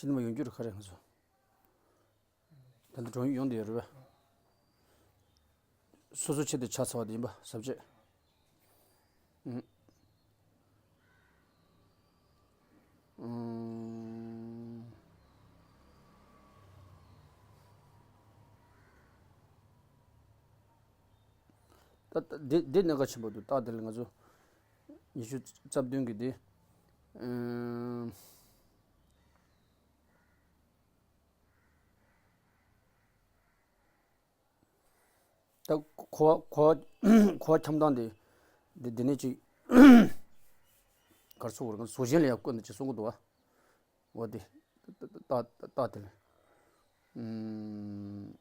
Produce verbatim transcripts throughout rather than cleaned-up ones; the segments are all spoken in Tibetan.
ཕྱི་ནས་མ་ཡོང་རྒྱུ་རེད། ག་རེ་ང་ཚོ་ད་ལྟ་གྲོང་ཡུལ་ཡོང་བསྡད་ཡོད་རེད་པས། སོ་སོ་ཆེད་དུ་ཆ་ཚང་བ་དེ་ཡིན་པ་ཟབ་ཆེ། ཨུམ། ཨུམ། ད་ད་འདི་འདི་གནད་འགག་ཆེན་པོ་འདུག་ད་དེ་ལ་ང་ཚོ་ཉི་ཤུ་རྩ་བདུན་གི་འདི། ཨུམ། ད་གོ་བ་གོ་བ་གོ་བ་འཁྱམ་སྟངས་དེ་འདི་འདི་ནས་ཅིག་གར་སོང་བར་ང་ཚོ་བཟོ་གཞན་ལ་ཡང་བཀོད་ནས་ཅིག་གསུང་གི་འདུག་བ། འོ་དེ་ད་ད་ད་དེ་ལ། ཨུམ།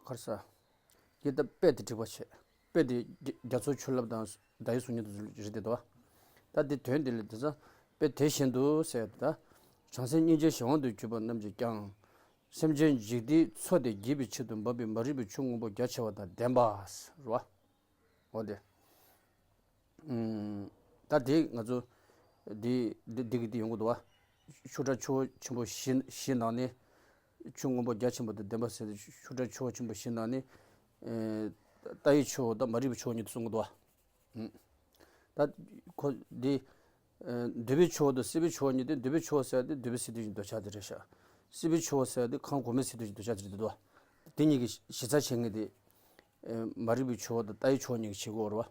གར་ས། ཡིན་ད་དཔེ་དེ་འགྲིག་པ་བྱས། དཔེ་དེ་རྒྱ་རྒྱ་མཚོ་ཆུ་རླབས་དང་ཟླ་བའི་གཟུགས་བརྙན་དུ་རེད་དེ་དོ། ད་དེ་དོན་དེ་ལ་དེ་ཚ་དཔེ་དེ་བཞིན་དུ་ཟེར་ད། བྱང་སེམས་སྙིང་རྗེ་གཞན་དབང་དུ་གྱུར་པ་རྣམས་ཀྱིས་ཀྱང་། སེམས་ཅན་འཇིག་རྟེན་འཚོ་སྟེ་རྒྱས་པའི་ཆེད་དུ་འབབ་པའི་མ་རིག་པའི་ཆོས་དངོས་པོ་རྒྱ་ཆེ་བ་དང་ལྡན་པ་རེད་བ། འོ་དེ། ཨུམ། ད་དེ་ང་ཚོ་འདི་འདི་འདི་གི་འདི་ཡོང་གི་འདུག་བ། ཤུགས་དྲག་ཆུ་བོ་ཆེན་པོ་བཞི་བཞི་ནང་ནས་ཆུ་སྔོན་པོ་རྒྱ་ཆེན་པོ་དང་ལྡན་པ་ཟེར་ཏེ་ཤུགས་དྲག་ཆུ་བོ་ཆེན་པོ་བཞི་ནང་ནས། ཨེ། ལྟ་བའི་ཆུ་བོ་དང་མ་རིག་པའི་ཆུ་བོ་གཉིས་དུ་གསུང་གི་འདུག་བ། ཨུམ། ད་ཁོ་འདི། ཨེ། འདོད་པའི་ཆུ་བོ་དང་སྲིད་པའི་ཆུ་བོ་གཉིས་ཏེ་འདོད་པའི་ཆུ་བོ་ཟེར་ཏེ་འདོད་པའི་སྲིད་དུ་ཞིག་འདོད་ཆགས་དེ་རེད་ཤག་སྲིད་པའི་ཆུ་བོ་ཟེར་ཏེ་གང་གོ་མའི་སྲིད་དུ་ཞིག་འདོད་ཆགས་དེ་རེད་འདུག་བ། དེ་གཉིས་ཀྱི་གཞི་རྩ་བྱེད་མཁན་དེ། ཨེ། མ་རིག་པའི་ཆུ་བོ་དང་ལྟ་བའི་ཆུ་བོ་གཉིས་ཀྱི་བྱེད་སྒོ་རེད་བ།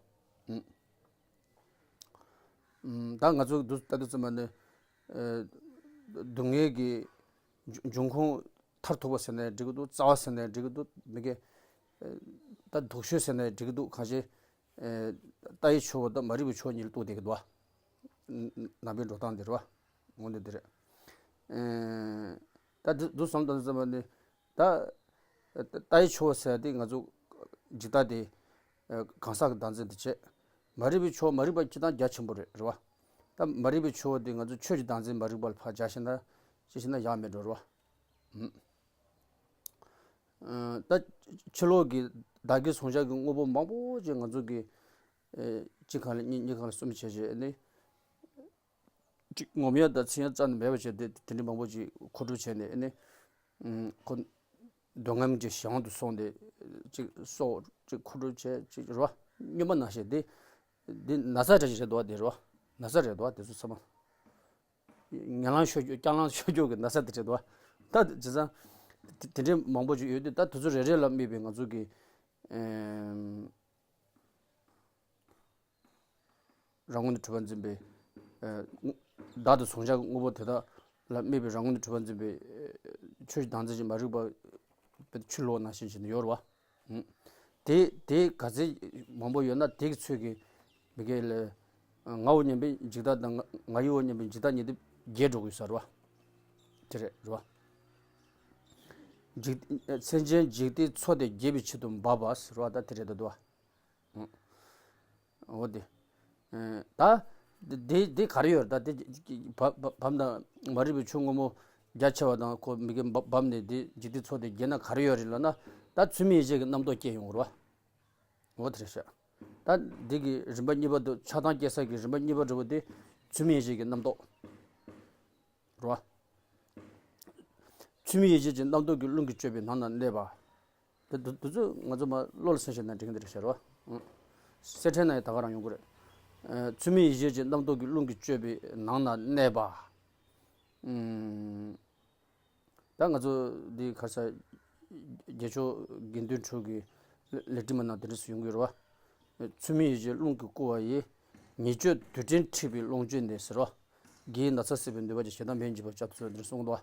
ཨུམ། ཨུམ། ད་ང་ཚོ་འདུག་ལྟ་དུས་ཙམ་པ་ནི། ཨེ། སྡུག་བསྔལ་གྱི་འབྱུང་འབྱུང་ཁུངས་མཐར་ཐུག་པ་ཟེར་ནའི་འགྲིག་གི་འདུག་རྩ་བ་ཟེར་ནའི་འགྲིག་གི་འདུག་མི་དགེ། ཨེ། ད་སྡུག་ཤོས་ཟེར་ནའི་འགྲིག་གི་འདུག་གང་ཞིག་ཨེ། ལྟ་བའི་ཆུ་བོ་དང་མ་རིག་པའི་ཆུ་བོ་གཉིས་ལ་གཏུགས་བསྡད་ཀྱི་འདུག་བ། ནང་པའི་འགྲོ་སྟངས་འདི་རེད་བ། དངོས་གནས་འདི་རེད། ཨེ། ད་འདི་འདུག་བསམ་དང་བསམ་པ་ནི། ད། ལྟ་བའི་ཆུ་བོ་ཟེར་དེ་ང་ཚོ་འཇིག་ལྟ་དེ། གང་ཟག་གི་བདག་འཛིན་དེ་བྱེད། མ་རིག་པའི་ཆུ་བོ་མ་རིག་པ་སྤྱི་དང་རྒྱ་ཆེན་པོ་རེད་རེད་བ། ད་མ་རིག་པའི་ཆུ་བོ་དེ་ང་ཚོ་ཆོས་ཀྱི་བདག་འཛིན་མ་རིག་པ་ལ་ཕར་སྦྱར་ཤེས་ན། ཅི་ཤེས་ན་ཡག་མེད་འགྲོ་རེད་བ། ཨུམ། ཨ། ད་ཕྱི་ལོགས་ཀྱི་བདག་གི་བཟུང་བྱ་གི་དངོས་པོ་མང་པོ་ཅིག་ང་ཚོ་གི། ཨེ། གཅིག་གང་ལ་གཉིས། གཉིས་གང་ལ་གསུམ་བྱས་བྱས་ནི། གཅིག་ངོམས་ཡ་དང་འཚེར་ཡ་རྩ་ནས་མེད་པ་བྱས་ཏེ་དེ་འདྲའི་མང་པོ་ཅིག་མཁོ་སྒྲུབ་བྱས་ནས་ནི། ཁོ་འདོད་རྔམ་གྱི་གཞན་དབང་དུ་སོང་སྟེ་ཅིག་སྲོག་ཅིག་མཁོ་སྒྲུབ་བྱས་ཅིག་རེད་བ། སྨྱོན་པ་ནང་བཞིན་དེ། འདི་ན་ཚ་འདྲ་ཞིག་རེད་འདུག་བ། དེ་རེད་བ། ན་ཚ་རེད་འདུག་བ། དེ་ཚོ་ཚང་མ། ངན་ལང་ཤོར་རྒྱུ་རྐྱང་ལང་ཤོར་རྒྱུ་གི་ན་ཚ་དེ་རེད་འདུག་བ། ད་དེ་བྱས་ཙང་། དེ་དེ་འདྲའི་མང་པོ་ཅིག་ཡོད་དུས་ད་དེ་ཚོ་རེ་རེ་ལ་དམིགས་པའི་ང་ཚོ་གི། ཨེམ། རང་ངོས་ནས་གྲུབ་པར་འཛིན་པའི། ཨེ། བདག་ཏུ་བཟུང་བྱ་གི་དངོས་པོ་དེ་དག་ལ་དམིགས་པའི་རང་ངོས་ནས་གྲུབ་པར་འཛིན་པའི། ཨེ། ཆོས་ཀྱི་བདག་འཛིན་གྱི་མ་རིག་པ། ཆུ་ལོག་ནང་བཞིན་བྱས་ནས་ཡོད་རེད་བ། ཨུམ། དེ་དེ་ག་ཚད་མང་པོ་ཡོད་ན་དེ་གི་ཚོད་ཀྱིས་མི་དགེ་ལས། ངའོ་སྙམ་པའི་འཇིག་ལྟ་དང་ང་ཡིའོ་སྙམ་པའི་འཇིག་ལྟ་གཉིས་དེ་རྒྱས་འགྲོ་གི་ཡོད་ས་རེད་བ། དེ་རེད་རེད་བ། འཇིག་སེམས་ཅན་འཇིག་རྟེན་འཚོ་སྟེ་རྒྱས་པའི་ཆེད་དུ་འབབ་པ་ཟེར་བ་ད་དེ་རེད་ད་འདུག་བ། འོ་དེ། ད། དེ་དེ་ག་རེ་ཡོད་རེད་ད་དེ། བ་བ་བམ་དང་མ་རིག་པའི་ཆོས་དངོས་པོ་རྒྱ་ཆེ་བ་དང་ཁོ་མི་དགེ་བ་བམ་ནས་དེ་འཇིག་རྟེན་འཚོ་སྟེ་རྒྱས་ན་ག་རེ་ཡོད་རེད་ལབ་ན། ད་ཚུལ་མིན་ཡིད་བྱེད་ཀྱི་རྣམ་རྟོག་སྐྱེ་ཡོང་གི་རེད་བ། འོ་དེ་རེད་ཤག་ད་འདི་གི་རིམ་པ་གཉིས་པ་དུ་ཆགས་སྡང་སྐྱེ་ས་གི་རིམ་པ་གཉིས་པ་འདྲ་བོ་དེ་ཚུལ་མིན་ཡིད་བྱེད་ཀྱི་རྣམ་རྟོག་རེད་བ། ཚུལ་མིན་ཡིད་བྱེད་ཀྱི་རྣམ་རྟོག་གི་རླུང་གིས་བསྐྱོད་པའི་ནང་ན་གནས་པ། དེ་དུ་དུ་ཚོད་ང་ཚོ་མ་བློ་ལ་སེམས་ཤེས་ན་འགྲིག་གི་འདི་རེད་ཤག་རེད་བ། གསེར་ཕྲེང་ན་ཡང་ད་ག་རང་ཡོང་གི་རེད། ཚུལ་མིན་ཡིད་བྱེད་ཀྱི་རྣམ་རྟོག་གི་རླུང་གིས་བསྐྱོད་པའི་ནང་ན་གནས་པ། ད་ང་ཚོ་འདི་ག་རེ་ཟ། རྒྱལ་མཆོག་དགེ་འདུན་གྲུབ་ཀྱི་ལེགས་བྲིས་མ་ནང་དེ་འདྲ་སུ་ཡོང་གི་རེད་བ། ཚུལ་མིན་ཡིད་བྱེད་རླུང་གིས་བསྐུལ་བ་ཡིས། ཉེས་སྤྱོད་རྡུལ་ཕྲན་འཁྲིགས་པའི་ཀློང་བཅུ་འདི་ཟེར་རོ། དགེ་བའི་ན་ཚ་སྲེག་པའི་འདོད་པ་ཀྱིས། ཞེ་སྡང་མེ་ཡིས་འཇིག་པར་བྱ་སྟེ་ཟེར་འདི་འདྲ་གསུངས་འདུག་བ།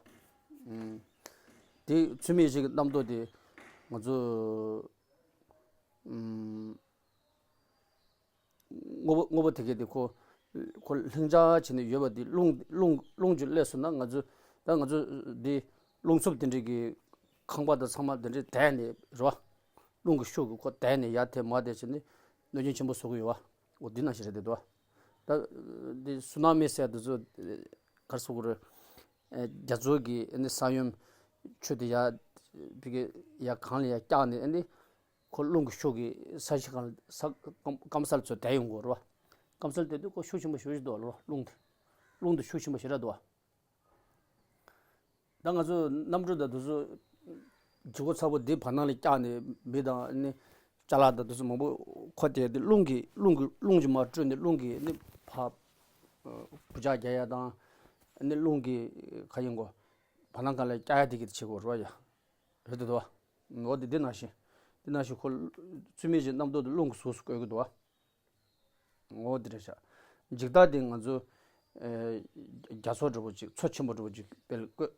དེ་ཚུལ་མིན་ཡིད་བྱེད་ཀྱི་རྣམ་རྟོག་དེ་ང་ཚོ། དངོས་པོ་དངོས་པོ་དེ་གས་དེ་ཁོ། ཁོ་ལྷིང་འཇགས་བྱས་ནས་ཡོད་པ་དེ་རླུང་རླུང་རླུང་གིས་བསླད་སོང་ན་ང་ཚོ། ད་ང་ཚོ་འདི་རླུང་འཚུབ་དེ་འདྲས་ཀྱི་ཁང་པ་དང་ཚང་མ་དེ་འདྲས་དེད་ནས་རེད་བ། རླུང་གི་ཤུགས་ཀྱིས་ཁོ་དེད་ནས་ཡར་དེད་མར་དེད་བྱས་ནས་གནོད་སྐྱོན་ཆེན་པོ་བཟོ་གི་ཡོད་བ། འོ་འདི་ནང་བཞིན་རེད་དེ་འདུག་བ། ད་འདི་སུ་ན་མི་ཟེར་དེ་ཚོ་ག་རེ་ཟེར་དགོས་རེད། རྒྱ་མཚོ་གི་ཨ་ནི་ས་ཡོམ་ཆུ་དེ་ཡར་བི་གེ་ཡར་གངས་ལ་ཡར་བཀྱགས་ནས་ཨ་ནི། ཁོ་རླུང་གི་ཤུགས་ཀྱིས་ས་གཞི་སྒང་ལ་ས་སྐམ་སྐམ་ས་ལ་ཚུར་དེད་ཡོང་གི་ཡོད་རེད་ སྐམ་སར་བསྡད་དུས་ཁོ་ཤུགས་ཆེན་པོ་ཞེ་པོ་ཅིག་འདུག་བ། རླུང་དེ། རླུང་དེ་ཤུགས་ཆེན་པོ་ཞེ་དྲག་འདུག་བ། ད་ང་ཚོ་གནམ་གྲུ་དང་དེ་ཚོ་ལྗིད་ཁོག་ཚ་པོ་འདི་བར་སྣང་ལ་བཀྱགས་ནས་མི་དང་ནི་ཅ་ལག་དང་དེ་ཚོ་མང་པོ་མཁོ་དེ་དེ་རླུང་གིས་རླུང་གིས་རླུང་གིས་མར་བསྐྲུན་ནས་རླུང་གིས་ནི་ཕར་བུ་ཆག་རྒྱག་ཡ་དང་ནི་རླུང་གིས་ག་ཡིན་གོ་བར་སྣང་སྒང་ལ་བཀྱགས་ཡ་དེ་གི་བྱེད་དགོས་རེད་བ་ཡ། རེད་འདུག་བ། འོ་དེ་འདི་ནང་བཞིན་འདི་ནང་བཞིན་ཁོ་ཚུལ་མིན་གྱི་རྣམ་རྟོག་དེ་རླུང་གི་གཟུགས་སུ་བཀོད་ཀྱི་འདུག་བ། འོ་དེ་རེད་ཤག་འཇིག་ལྟ་དེ་ང་ཚོ་ཨེ་རྒྱ་མཚོ་འདྲ་པོ་ཅིག་མཚོ་ཆེན་པོ་འདྲ་པོ་ཅིག་དཔེ་ལ་བཀོད།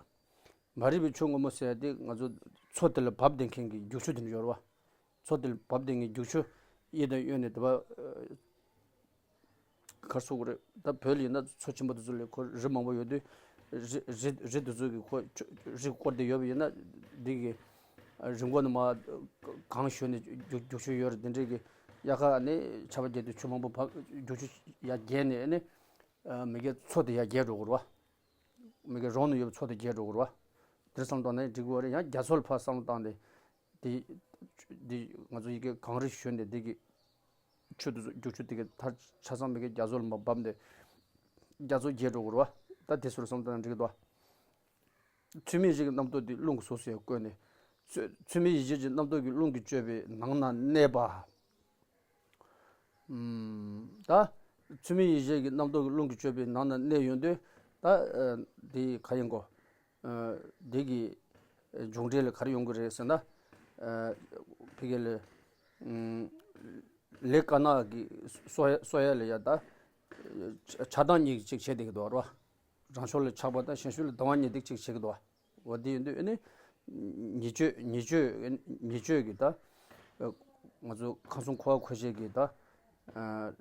མ་རིག་པའི་ཆུ་སྔོན་མོ་ཟེར་ཡ་དེ་ང་ཚོ་མཚོ་དེ་ལ་བབས་བསྡད་མཁན་གྱི་རྒྱུག་ཆུ་དེ་འདྲ་ཡོད་རེད་བ། མཚོ་དེ་ལ་བབས་བསྡད་མཁན་རྒྱུག་ཆུ་གཡས་དང་གཡོན་ནས་དེ་བ་ཨེ་ག་རེ་ཟེར་དགོས་རེད། ད་བོད་ལ་ཡིན་ན་མཚོ་ཆེན་པོ་དེ་ཚོ་ལ་ཁོ་རི་མང་པོ་ཡོད་དུས་རི་རི་རི་དེ་ཚོ་གི་ཁོ་ཆུ་རི་བསྐོར་ཏེ་ཡོད་པ་ཡིན་ན་འདི་གི་རི་མགོ་ནས་མར་གངས་ཞོན་ནས་རྒྱུག་རྒྱུག་ཆུ་ཡོད་རེད། དེ་འདྲས་ཀྱི་དབྱར་ཁ་ནས་ཆར་པ་བརྒྱབ་དུས་ཆུ་མང་པོ་བབས་རྒྱུག་ཆུ་ཡར་རྒྱས་ནས་ནི་མི་སྒེར་མཚོ་དེ་ཡར་རྒྱས་འགྲོ་གི་རེད་བ། མི་སྒེར་རོང་ནས་ཡོད་པའི་མཚོ་དེ་རྒྱས་འགྲོ་གི་རེད་བ། དེར་བསམ་བཏང་ན་འགྲིག་གི་རེད། ཡང་རྒྱ་མཚོ་ལ་ཕར་བསམ་བློ་བཏང་སྟེ་དེ་དེ་ང་ཚོ་ཡི་གེ་གངས་རི་ཞོན་ཏེ་དེ་གི་ཆུ་དེ་ཚོ་རྒྱུག་ཆུ་དེ་གི་མཐར་ཆ་ཚང་མི་སྒེར་རྒྱ་མཚོ་ལ་མར་བབས་ཏེ་རྒྱ་མཚོ་རྒྱས་འགྲོ་གི་རེད་བ། ད་དེ་ཚོར་བསམ་བཏང་ན་འགྲིག་གི་འདུག་བ། ཚུལ་མིན་ཡིད་བྱེད་ཀྱི་རྣམ་རྟོག་འདི་རླུང་གི་གཟུགས་སུ་ཡང་བཀོད་ནས། ཚུལ་ཚུལ་མིན་ཡིད་བྱེད་ཀྱི་རྣམ་རྟོག་གི་རླུང་གིས་བསྐྱོད་པའི་ནང་ན་གནས་པ། ཨུམ། ད་ཚུལ་མིན་ཡིད་བྱེད་ཀྱི་རྣམ་རྟོག་གི་རླུང་གིས་བསྐྱོད་པའི་ནང་ན་གནས་ཡོང་དུས་ད་ཨ་འདི་ག་ཡིན་གོ་ཨ་འདི་གི་མཇུག་འབྲས་ལ་ག་རེ་ཡོང་གི་རེད་ཟེར་ན། ཨ་ཕ་གི་ལ་ཨུམ་ལས་དཀར་ནག་གི་གསོ་ཡ་གསོ་ཡ་ལ་ཡ་ད་ཆགས་སྡང་གཉིས་ཀྱིས་གཅིག་བྱས་བསྡད་ཀྱི་འདུག་བ། རང་ཕྱོགས་ལ་ཆགས་པ་དང་གཞན་ཕྱོགས་ལ་སྡང་བ་གཉིས་དེ་གཅིག་བྱེད་ཀྱི་འདུག་བ། འོ་དེ་ཡིན་དུས་ཨ་ནི་ཉེས་སྤྱོད་ཉེས་སྤྱོད་ཉེས་སྤྱོད་ཀྱི་ད་ང་ཚོ་ཁམས་གསུམ་འཁོར་བ་འཁོར་བྱེད་ཀྱི་ད་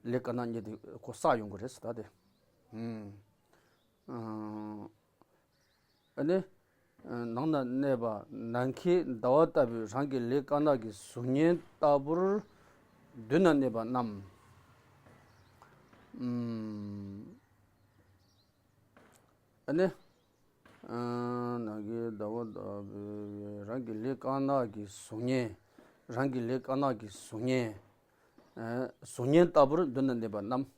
ལས་དཀར་ནག་གཉིས་དེ་ཁོ་བསགས་ཡོང་གི་རེད་ཟེར། ད་དེ་ཨ་ནི་ནང་ན་གནས་པ་ནམ་མཁའི་ཟླ་བ་ལྟ་བུའི་རང་གི་ལས་དཀར་ནག་གི་གཟུགས་བརྙན་ལྟ་བུར་མདུན་ན་གནས་པ་རྣམས། ཨ་ནི། ནམ་མཁའི་ཟླ་བ་ལྟ་བུའི་རང་གི་ལས་དཀར་ནག་གི་གཟུགས་བརྙན། རང་གི་ལས་དཀར་ནག་གི་གཟུགས་བརྙན། གཟུགས་བརྙན་ལྟ་བུར་མདུན་ན་གནས་པ་རྣམས།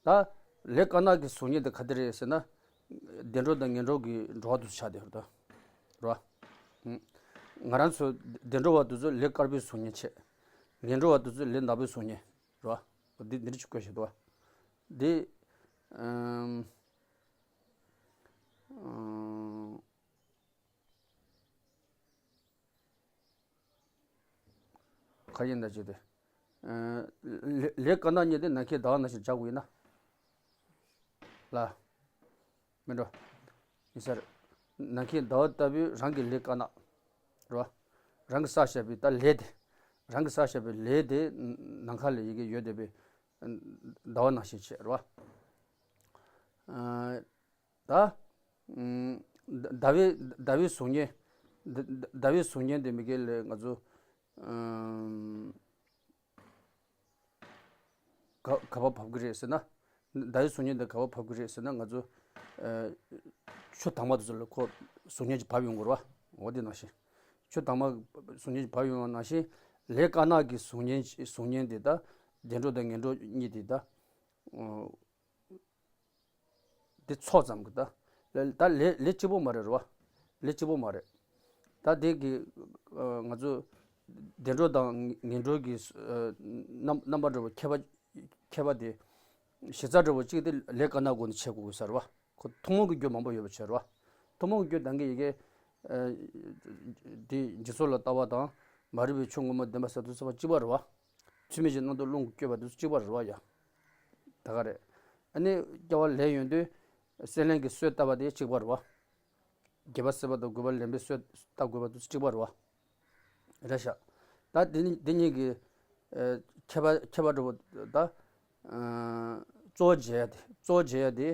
ད་ལས་དཀར་ནག་གི་གཟུགས་བརྙན་དེ་ག་དེ་རེད་ཟེར་ན། བདེ་འགྲོ་དང་ངན་འགྲོ་གི་འགྲོ་བ་དེ་ཆགས་བསྡད་ཡོད་རེད་ད། རེད་བ། ང་རང་ཚོ་བདེ་འགྲོ་བ་དེ་ཚོ་ལས་དཀར་པོའི་གཟུགས་བརྙན་བྱས། ངན་འགྲོ་བ་དེ་ཚོ་ལས་ནག་པོའི་གཟུགས་བརྙན། རེད་བ། འདི་འདི་འདྲ་ཅིག་བཀོད་བཞག་འདུག་བ། འདི། ཨམ། ཨམ། ག་ཡིན་ད་ཅི་སྟེ། ཨ། ལས་ལས་དཀར་ནག་གཉིས་དེ་ནམ་མཁའི་ཟླ་བ་ནང་བཞིན་སྦྱར་དགོས་ཡིན་ན། ལ། མི་འགྲོ། ཡིན་ས་རེད། ནམ་མཁའི་ཟླ་བ་ལྟ་བུའི་རང་གི་ལས་དཀར་ནག་རེད་བ། རང་གིས་བསགས་བཞག་པའི་ད་ལས་དེ། རང་གིས་བསགས་བཞག་པའི་ལས་དེ་ནམ་མཁའ་ལ་ཡི་གེ་ཡོད་བསྡད་པའི་ཟླ་བ་ནང་བཞིན་བྱས་རེད་བ། ཨ། ད། ཨུམ། ཟླ་བའི་ཟླ་བའི་གཟུགས་བརྙན། ཟླ་ཟླ་བའི་གཟུགས་བརྙན་དེ་མི་སྒེར་ལ་ང་ཚོ། ཨུམ། ག་ག་པར་བབས་ཀྱི་རེད་ཟེར་ན། ཟླ་བའི་གཟུགས་བརྙན་དེ་ག་པར་བབས་ཀྱི་རེད་ཟེར་ན་ང་ཚོ། ཨ། ཆུ་དྭངས་མ་དེ་ཚོ་ལ་ཁོ་གཟུགས་བརྙན་ཅིག་བབས་ཡོང་གི་རེད་བ། འོ་དེ་ནང་བཞིན། ཆུ་དྭངས་མ་གཟུགས་བརྙན་ཅིག་བབས་ཡོང་བ་ནང་བཞིན། ལས་དཀར་ནག་གི་གཟུགས་བརྙན་གཟུགས་བརྙན་དེ་ད། བདེ་འགྲོ་དང་ངན་འགྲོ་གཉིས་དེ་ད། ཨོ། དེ་ཚོགས་ཙམ་གྱི་ད། ལ་ད་ལས་ལས་གཅིག་པོ་མ་རེད་རེད་བ། ལས་གཅིག་པོ་མ་རེད། ད་དེ་གི་ཨ་ང་ཚོ་བདེ་འགྲོ་དང་ངན་འགྲོ་གི་ཨ་རྣམ་རྣམ་པ་འདྲ་བོ་ཁྱད་པར་ཁྱད་པར་དེ་གཞི་རྩ་འདྲ་བོ་གཅིག་དེ་ལས་དཀར་ནག་སྒོ་ནས་བྱེད་དགོས་ས་རེད་བ། ཁོ་ཐུན་མོང་གི་རྒྱུ་མང་པོ་ཡོད་པ་བྱས་རེད་བ། ཐུན་མོང་གི་རྒྱུ་ད་གིན་ཡི་གེ་ཨ་དེ་འཇིག་ཚོགས་ལ་ལྟ་བ་དང་མ་རིག་པའི་ཆུ་སྔོན་མོ་ལྡན་པ་ཟེར་དུས་ཚོད་པ་གཅིག་པ་རེད་བ། ཚུལ་མིན་གྱི་རྣམ་རྟོག་རླུང་གིས་བསྐྱོད་པ་དེ་ཚོ་གཅིག་པ་རེད་བ་ཡ། ད་ག་རེད། ཨ་ནི་སྐྱེ་བ་ལེན་ཡོང་དུས་སྲེད་ལེན་གྱི་གསོས་བཏབ་པ་དེ་གཅིག་པ་རེད་བ། བརྒྱད་པ་སྲེད་པ་དང་དགུ་པ་ལེན་པའི་གསོས་བཏབ་དགོས་པ་དེ་ཚོ་གཅིག་པ་རེད་བ། རེད་ཤག་ད་འདི་གཉིས་འདི་གཉིས་ཀྱི་ཨ་ཁྱད་པར་ཁྱད་པར་འདྲ་བོ་ད། ཨ་གཙོ་བོ་འབྱེད་ཡ་དེ་གཙོ་བོ་འབྱེད་ཡ་དེ།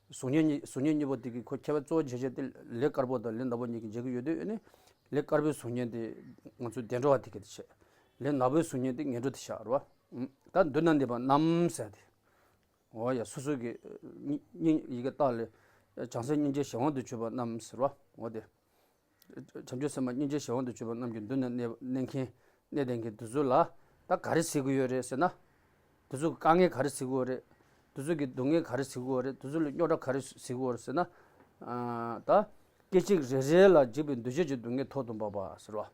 གཟུགས་བརྙན་གཉིས་གཟུགས་བརྙན་གཉིས་པོ་དེ་གི་ཁོ་ཁྱད་པར་གཙོ་བོ་འབྱེད་བྱེད་དེ་ལས་དཀར་པོ་དང་ལས་ནག་པོ་གཉིས་ཀྱིས་འབྱེད་ཀྱི་ཡོད་དུས་ཨ་ནི། ལས་དཀར་པོའི་གཟུགས་བརྙན་དེ་ང་ཚོའི་བདེ་འགྲོ་བ་དེ་ག་དེ་བྱས། ལས་ནག་པོའི་གཟུགས་བརྙན་དེ་ངན་འགྲོ་དེ་བཞག་རེད་བ། ད་མདུན་ན་གནས་པ་རྣམས་ཟེར་ཏེ། འོ་ཡ་སོ་སོ་གི་སྙིང་སྙིང་ཡི་གེ་ལྟག་ལ། བྱང་སེམས་སྙིང་རྗེ་གཞན་དབང་དུ་གྱུར་པ་རྣམས་ཟེར་བ་འོ་དེ། བྱང་ཆུབ་སེམས་དཔའ་སྙིང་རྗེ་གཞན་དབང་དུ་གྱུར་པ་རྣམས་ཀྱི་མདུན་ན་གནས་གནས་མཁན་གནས་བསྡད་མཁན་དེ་ཚོ་ལ་ད་ག་རེ་ཟེར་གྱི་ཡོད་རེད་ཟེར་ན། དེ་ཚོ་དཀའ་ངལ་ག་རེ་སེལ་གྱི་ཡོད་རེད། དེ་ཚོ་གི་སྡུག་བསྔལ་ག་རེ་སེལ་གྱི་ཡོད་རེད། དེ་ཚོ་ལ་རྙོག་དྲ་ག་རེ་སེལ་གྱི་ཡོད་རེད་ཟེར་ན། ཨ། ད་སྐད་ཅིག་རེ་རེ་ལ་འཇིགས་པའི་འདུ་བྱེད་ཀྱི་སྡུག་བསྔལ་ཐོག་ཏུ་འབབ་པ་ཟེར་བ།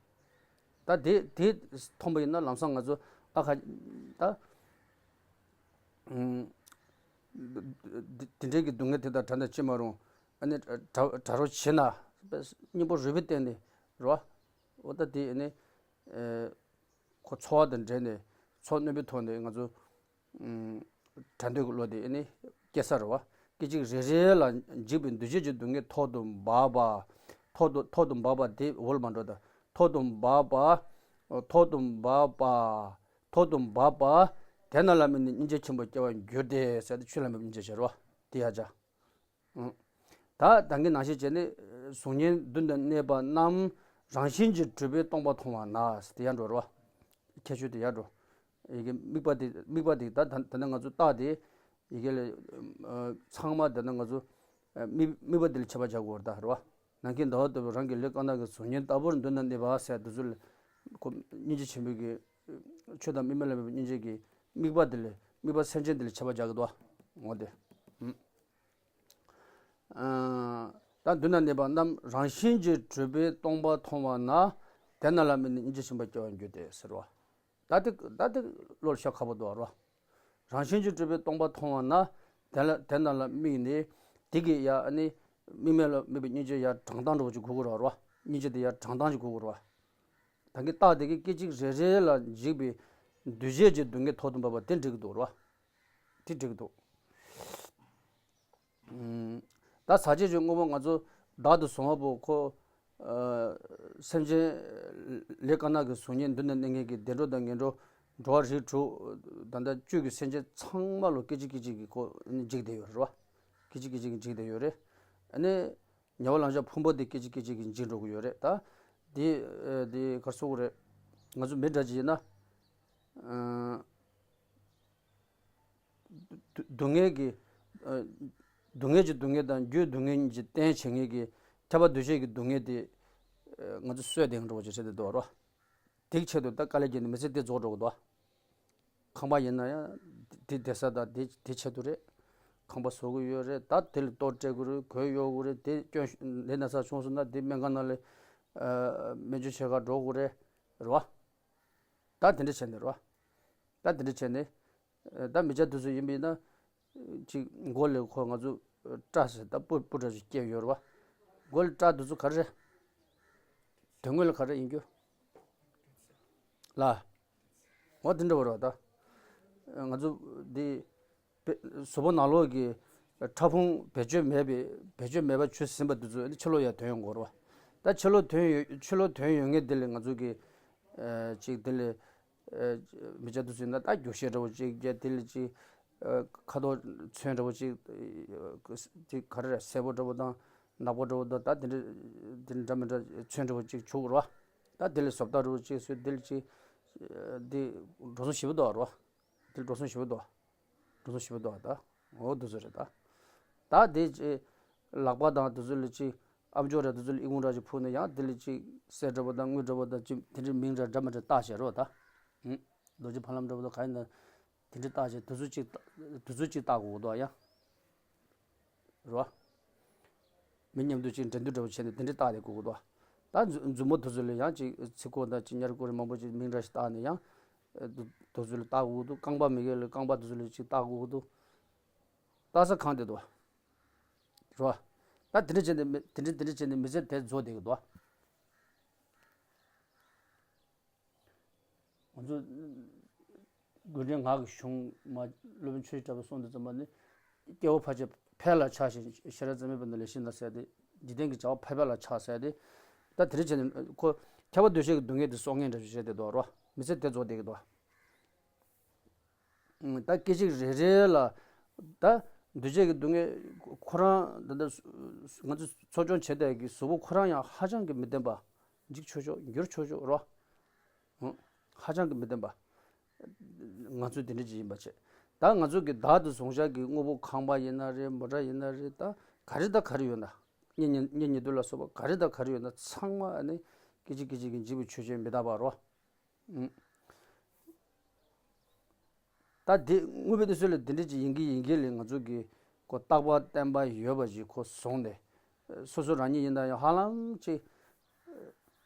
ད་དེ་དེ་མཐོང་པ་ཡིན་ན་ལམ་སང་ང་ཚོ་ཨ་ཁ་ད། ཨུམ། དེ་འདྲའི་གི་སྡུག་བསྔལ་དེ་དག་དྲན་དང་ཅི་མ་རུང་། ཨ་ནི་གྲ་གྲ་རོགས་བྱེད་ན་སྙིང་པོ་རུས་པའི་གཏིང་ནས་རེད་བ། འོ་ད་དེ་ཨ་ནི་ཨེ་ཁོ་ཚོར་བ་དང་འབྲེལ་ནས་ཚོར་རྣོན་པོའི་ཐོག་ནས་ང་ཚོ་ཨུམ། དྲན་འདོད་ཀྱི་བློ་དེ་ཨ་ནི་སྐྱེ་ས་རེད་བ། སྐད་ཅིག་རེ་རེ་ལ་འཇིགས་པའི་འདུ་བྱེད་ཀྱི་སྡུག་བསྔལ་ཐོག་ཏུ་འབབ་པ། ཐོག་ཏུ་ཐོག་ཏུ་འབབ་པ་དེ་འོག་ལ་མ་འགྲོ་ད། ཐོག་ཏུ་འབབ་པ། ཐོག་ཏུ་འབབ་པ། ཐོག་ཏུ་འབབ་པ། དེ་རྣམས་ལ་དམིགས་ནས་སྙིང་རྗེ་ཆེན་པོ་སྐྱེ་བར་འགྱུར་ཏེ་ཟེར་ཏེ་ཆོས་ལ་དམིགས་པའི་སྙིང་རྗེ་ཟེར་བ། དེ་ཡ་ཅག་ཨང་། ད་ད་གིན་ནང་བཞིན་བྱས་ནས་གཟུགས་བརྙན་མདུན་དུ་གནས་པ་རྣམས་རང་བཞིན་གྱིས་གྲུབ་པའི་སྟོང་པ་མཐོང་བ་ན་ཟེར་ཏེ་ཡར་འགྲོ་རེད་བ། ཁྱད་ཆོས་དེ་ཡར་འགྲོ། ཡི་གེ་དམིགས་པ་དེ་དམིགས་པ་དེ་ད་ད་ད་ནི་ང་ཚོ་རྟགས་དེ་ཡི་གེ་ལ་ཚང་མ་ད་ནི་ང་ཚོ་དམིགས་དམིགས་པ་དེ་ལ་ཁྱབ་པ་བྱ་དགོས་རེད་ད་རེད་བ། ནམ་མཁའི་ཟླ་བ་ལྟ་བུ་རང་གི་ལུས་དཀར་ནག་གི་གཟུགས་བརྙན་ལྟ་བུར་མདུན་ན་གནས་པ་ཟེར་དེ་ཚོ་ལ་ཁོ་སྙིང་རྗེ་ཆེན་པོའི་གི་ཆོས་དང་དམིགས་མེད་ལ་དམིགས་པའི་སྙིང་རྗེ་གི་དམིགས་པ་དེ་ལ་དམིགས་པ་སེམས་ཅན་དེ་ལ་ཁྱབ་པ་བྱ་གི་འདུག་བ། འོ་དེ། ཨ། ད་མདུན་ན་གནས་པ་རྣམས་རང་བཞིན་གྱིས་གྲུབ་པའི་སྟོང་པ་མཐོང་བ་ན། དེ་རྣམས་ལ་དམིགས་ནས་སྙིང་རྗེ་ཆེན་པོ་སྐྱེ་བར་འགྱུར་ཏེ་ཟེར་བ། ད་དེ་ད་དེ་བློ་ལ་ཤར་ཁག་པོ་འདུག་རོ། རང་བཞིན་གྱིས་གྲུབ་པའི་སྟོང་པ་མཐོང་བ་ན། དེ་ལ་དེ་རྣམས་ལ་དམིགས་ནས་དེ་གི་ཡ་ཨ་ནི་དམིགས་མེད་ལ་དམིགས་པའི་སྙིང་རྗེ་ཡ་དྲང་ཐང་འདྲ་བོ་ཅིག་དགོས་ཀྱི་རེད་བ། སྙིང་རྗེ་དེ་ཡ་དྲང་ཐང་ཅིག་དགོས་ཀྱི་རེད་བ། ད་གི་རྟགས་དེ་གི་སྐད་ཅིག་རེ་རེ་ལ་འཇིགས་པའི་འདུ་བྱེད་ཀྱི་སྡུག་བསྔལ་ཐོག་ཏུ་འབབ་པ་དེ་འགྲིག་གི་འདུག་རེད་བ། དེ་འགྲིག་གི་འདུག་ཨུམ། ད་ཟག་བཅས་ཀྱི་དངོས་པོ་ང་ཚོ་བདག་ཏུ་བཟུང་བ་པོ་ཁོ། ཨ། སེམས་ཅན་ལས་དཀར་ནག་གི་གཟུགས་བརྙན་མདུན་ན་གནས་མཁན་གྱི་བདེ་འགྲོ་དང་ངན་འགྲོ། འགྲོ་བ་རིགས་དྲུག་ད་ལྟ་བཅུད་ཀྱི་སེམས་ཅན་ཚང་མ་ལོ་སྐད་ཅིག་སྐད་ཅིག་གིས་ཁོ་འཇིག་བསྡད་ཡོད་རེད་བ། སྐད་ཅིག་སྐད་ཅིག་གིས་འཇིག་བསྡད་ཡོད་རེད། ཨ་ནི། ཉེ་བར་ལང་ཤ་ཕུང་པོ་དེ་སྐད་ཅིག་སྐད་ཅིག་གིས་འཇིག་འགྲོ་གི་ཡོད་རེད་ད། དེ་ཨ་དེ་ག་རེ་ཟེར་དགོས་རེད། ང་ཚོ་མི་འདྲ་ཅིག་ཡིན་ན། ཨ། སྡུག་སྡུག་བསྔལ་གྱི། ཨ། སྡུག་བསྔལ་གྱི་སྡུག་བསྔལ་དང་རྒྱུའི་སྡུག་བསྔལ་གཉིས་ཀྱི་རྟེན་བྱེད་མཁན་གྱི་ཁྱབ་པ་འདུ་བྱེད་ཀྱི་སྡུག་བསྔལ་དེ། ཨ། ང་ཚོ་གསོས་ལྡན་འགྲོ་བ་ཅིག་བྱེད་དེ་འདུག་རོ། དེའི་ཆེད་དུ་ད་དཀའ་ལས་བརྒྱབ་ནས་མི་ཚེ་འདི་རྫོགས་འགྲོ་གི་འདུག་ཁང་པ་ཡིན་ན་ཡང་དེ་བསྡད་ས་དང་དེ་དེ་ཆེད་དུ་རེད། ཁང་པ་བཟོ་གི་ཡོད་རེད། ད་དེ་ལ་གཏོར་སྤྲད་དགོས་རེད། གོས་གཡོག་དགོས་རེད། དེ་སྐྱོན་ལས་ན་ཚ་བྱུང་སོང་ན་དེ་སྨན་ཁང་ནང་ལ། ཨ། སྨན་བཅོས་བྱེད་གར་འགྲོ་དགོས་རེད། རེད་བ། ད་དེ་འདྲ་བྱས་ནས་རེད་བ། ད་དེ་འདྲ་བྱས་ནས། ད་མི་སྐྱ་དེ་ཚོ་ཡིན་པ་ཡིན་ན། ཅིག་མགོ་ལ་ཁོ་ང་ཚོ་སྐྲ་ཟེར་ད་སྤུ་སྤུ་འདྲ་ཞིག་སྐྱེས་ཡོད་རེད་བ། མགོ་ལ་སྐྲ་དེ་ཚོ་ག་རེ་རེད། དོན་དངོས་ལ་ག་རེ་ཡིན་རྒྱུ། ལ། འོ་དེ་འདྲ་བ་རེད་བ་ད། ང་ཚོ་འདི། བེ་གཟུགས་པོ་ནང་ལོགས་ཀྱི་ཕྲ་ཕུང་བེད་སྤྱོད་མེད་པའི་བེད་སྤྱོད་མེད་པ་བྱུང་ཟིན་པ་དེ་ཚོ་ཕྱི་ལོགས་ཡར་ཐོན་ཡོང་གི་རེད་བ། ད་ཕྱི་ལོགས་ཐོན་ཡོད་ཕྱི་ལོགས་ཐོན་ཡོང་མཁན་དེ་ལ་ང་ཚོ་གི། ཨ། ཅིག་དེ་ལ། ཨ། མི་སྐྱ་དེ་ཚོ་ཡིན་ན་ད་རྒྱུག་ཤེས་འདྲ་བོ་ཅིག་རྒྱག་དེ་ལ་ཅིག་ཨ། ཁ་དོག་ཚོན་འདྲ་བོ་ཅིག་ཅིག་ག་རེ་རེད། སེར་པོ་འདྲ་བོ་དང་ནག་པོ་འདྲ་བོ་དང་ད་དེ་འདྲ་དེ་འདྲ་འདྲ་མི་འདྲ་ཚོན་འདྲ་བོ་ཅིག་བྱུག་རོ། ད་དེ་ལ་བཟོ་ལྟ་འདྲ་བོ་ཅིག་བཟོས་དེ་ལ་ཅིག་ཨ། དེ་འགྲོ་སོང་ཞེ་པོ་འདུག་རོ། དེ་འགྲོ་སོང་ཞེ་པོ་འདུག་འགྲོ་སོང་ཞེ་པོ་འདུག་ད། འོ་དེ་ཚོ་རེད་ད། ད་དེ་ཅིག་ལག་པ་དང་དེ་ཚོ་ལ་ཅིག་ཨ་མཆོག་རེད། དེ་ཚོ་ལ་ཨི་ཁུང་འདྲ་ཅིག་ཕུག་ནས་ཡང་དེ་ལ་ཅིག་གསེར་འདྲ་བོ་དང་དངུལ་འདྲ་བོ་དང་ཅིག་དེ་འདྲའི་མིང་འདྲ་འདྲ་མི་འདྲ་བཏགས་བྱས་རོ་ད། ཧུམ། རྡོ་རྗེ་ཕ་ལམ་འདྲ་བོ་དང་ག་ཡིན་ན། དེ་འདྲ་བཏགས་བྱས་དེ་ཚོ་ཅིག་བཏགས་དེ་ཚོ་ཅིག་བཏགས་དགོས་འདུག་ཡ། རོ། མི་མཉམ་དུ་ཅིག་འགྲན་བསྡུར་འདྲ་བོ་བྱས་ནས་དེ་འདྲ་བཏགས་ཏེ་དགོས་ཀྱི་འདུག་ད་མཛུ་མཛུབ་མོ་དེ་ཚོ་ལ་ཡང་ཅིག་ཚིག་གོ་དང་ཅིག་ཉར་གོ་རེ་མང་པོ་ཅིག་མིང་འདྲ་ཞིག་བཏགས་ནས་ཡང་། དེ་དེ་ཚོ་ལ་བཏགས་དགོས་ཀྱི་འདུག་རྐང་པ་མི་གི་ལ་རྐང་པ་དེ་ཚོ་ལ་ཅིག་བཏགས་དགོས་ཀྱི་འདུག་བཏགས་ས་གང་དེ་འདུག་རོ། ད་དེ་འདྲ་བྱས་ནས་མི་དེ་འདྲ་དེ་འདྲ་བྱས་ནས་མི་ཚེ་དེ་རྫོགས་བསྡད་ཀྱི་འདུག་ང་ཚོ་དགོན་འདྲེན་ངག་གི་གཞུང་མ་སློབ་དཔོན་ཆོས་ཀྱི་གྲགས་པས་གསུངས་དུས་ཙམ་པ་ནི། སྐྱེ་བ་ཕལ་ཆེར་ཕལ་ལ་ཆགས་ཤིང་ཤེས་རབ་རྩ་མེད་པ་ནི་ལས་ཤིན་ན་ཟེར་ཏེ། འཇིག་རྟེན་གྱི་བྱ་བ་ཕལ་པ་ལ་ཆགས་ཟེར་ཏེ། ད་དེ་འདྲ་བྱས་ནས་ཁོ་ཁྱབ་པ་འདུ་བྱེད་ཀྱི་སྡུག་བསྔལ་དེ་གསོག་མཁན་འདྲ་ཞིག་བྱས་ཏེ་འདུག་རོ། མི་ཚེ་དེ་རྫོགས་བསྡད་ཀྱི་འདུག་ད་སྐད་ཅིག་རེ་རེ་ལ། ད་འདུ་བྱེད་ཀྱི་སྡུག་བསྔལ་ཁོ་རང་ད་ལྟ་ང་ཚོ་འཚོ་སྐྱོང་བྱེད་བསྡད་ཀྱི་གཟུགས་པོ་ཁོ་རང་ཡང་ཧ་ཅང་གི་མི་བདེན་པ། འཇིག་ཆོག་ཆོག་འགྱུར་ཆོག་ཆོག་རོ། ཧུམ། ཧ་ཅང་གི་མི་བདེན་པ། ང་ཚོ་དེ་འདྲ་ཅིག་ཡིན་པ་བྱས། ད་ང་ཚོ་གི་བདག་ཏུ་བཟུང་བྱ་གི་དངོས་པོ་ཁང་པ་ཡིན་ན་རེད། མོ་ཊ་ཡིན་ན་རེད། ད་ག་རེ་ད་ག་རེ་ཡོད་ན། གཉེན་ཉེ་གཉེན་ཉེ་དུ་ལ་སོགས་པ་ག་རེ་ད་ག་རེ་ཡོད་ན་ཚང་མ་ཨ་ནི་སྐད་ཅིག་སྐད་ཅིག་གིས་འཇིག་པའི་ཆོས་ཅན་མི་རྟག་པ་རོ། ཨུམ། ད་འདི་དངོས་པོའི་གནས་ཚུལ་ལ་འདི་འདྲ་ཅིག་ཡིན་གྱི་ཡིན་གྱི་ལས་ང་ཚོ་གི་ཁོ་རྟག་པ་བརྟན་པ་ཡོད་པ་ཞིག་ཁོ་བཟུང་ནས། སོ་སོ་རང་ཉིད་ཡིན་ན་ཡང་ཧ་ལམ་ཅིག་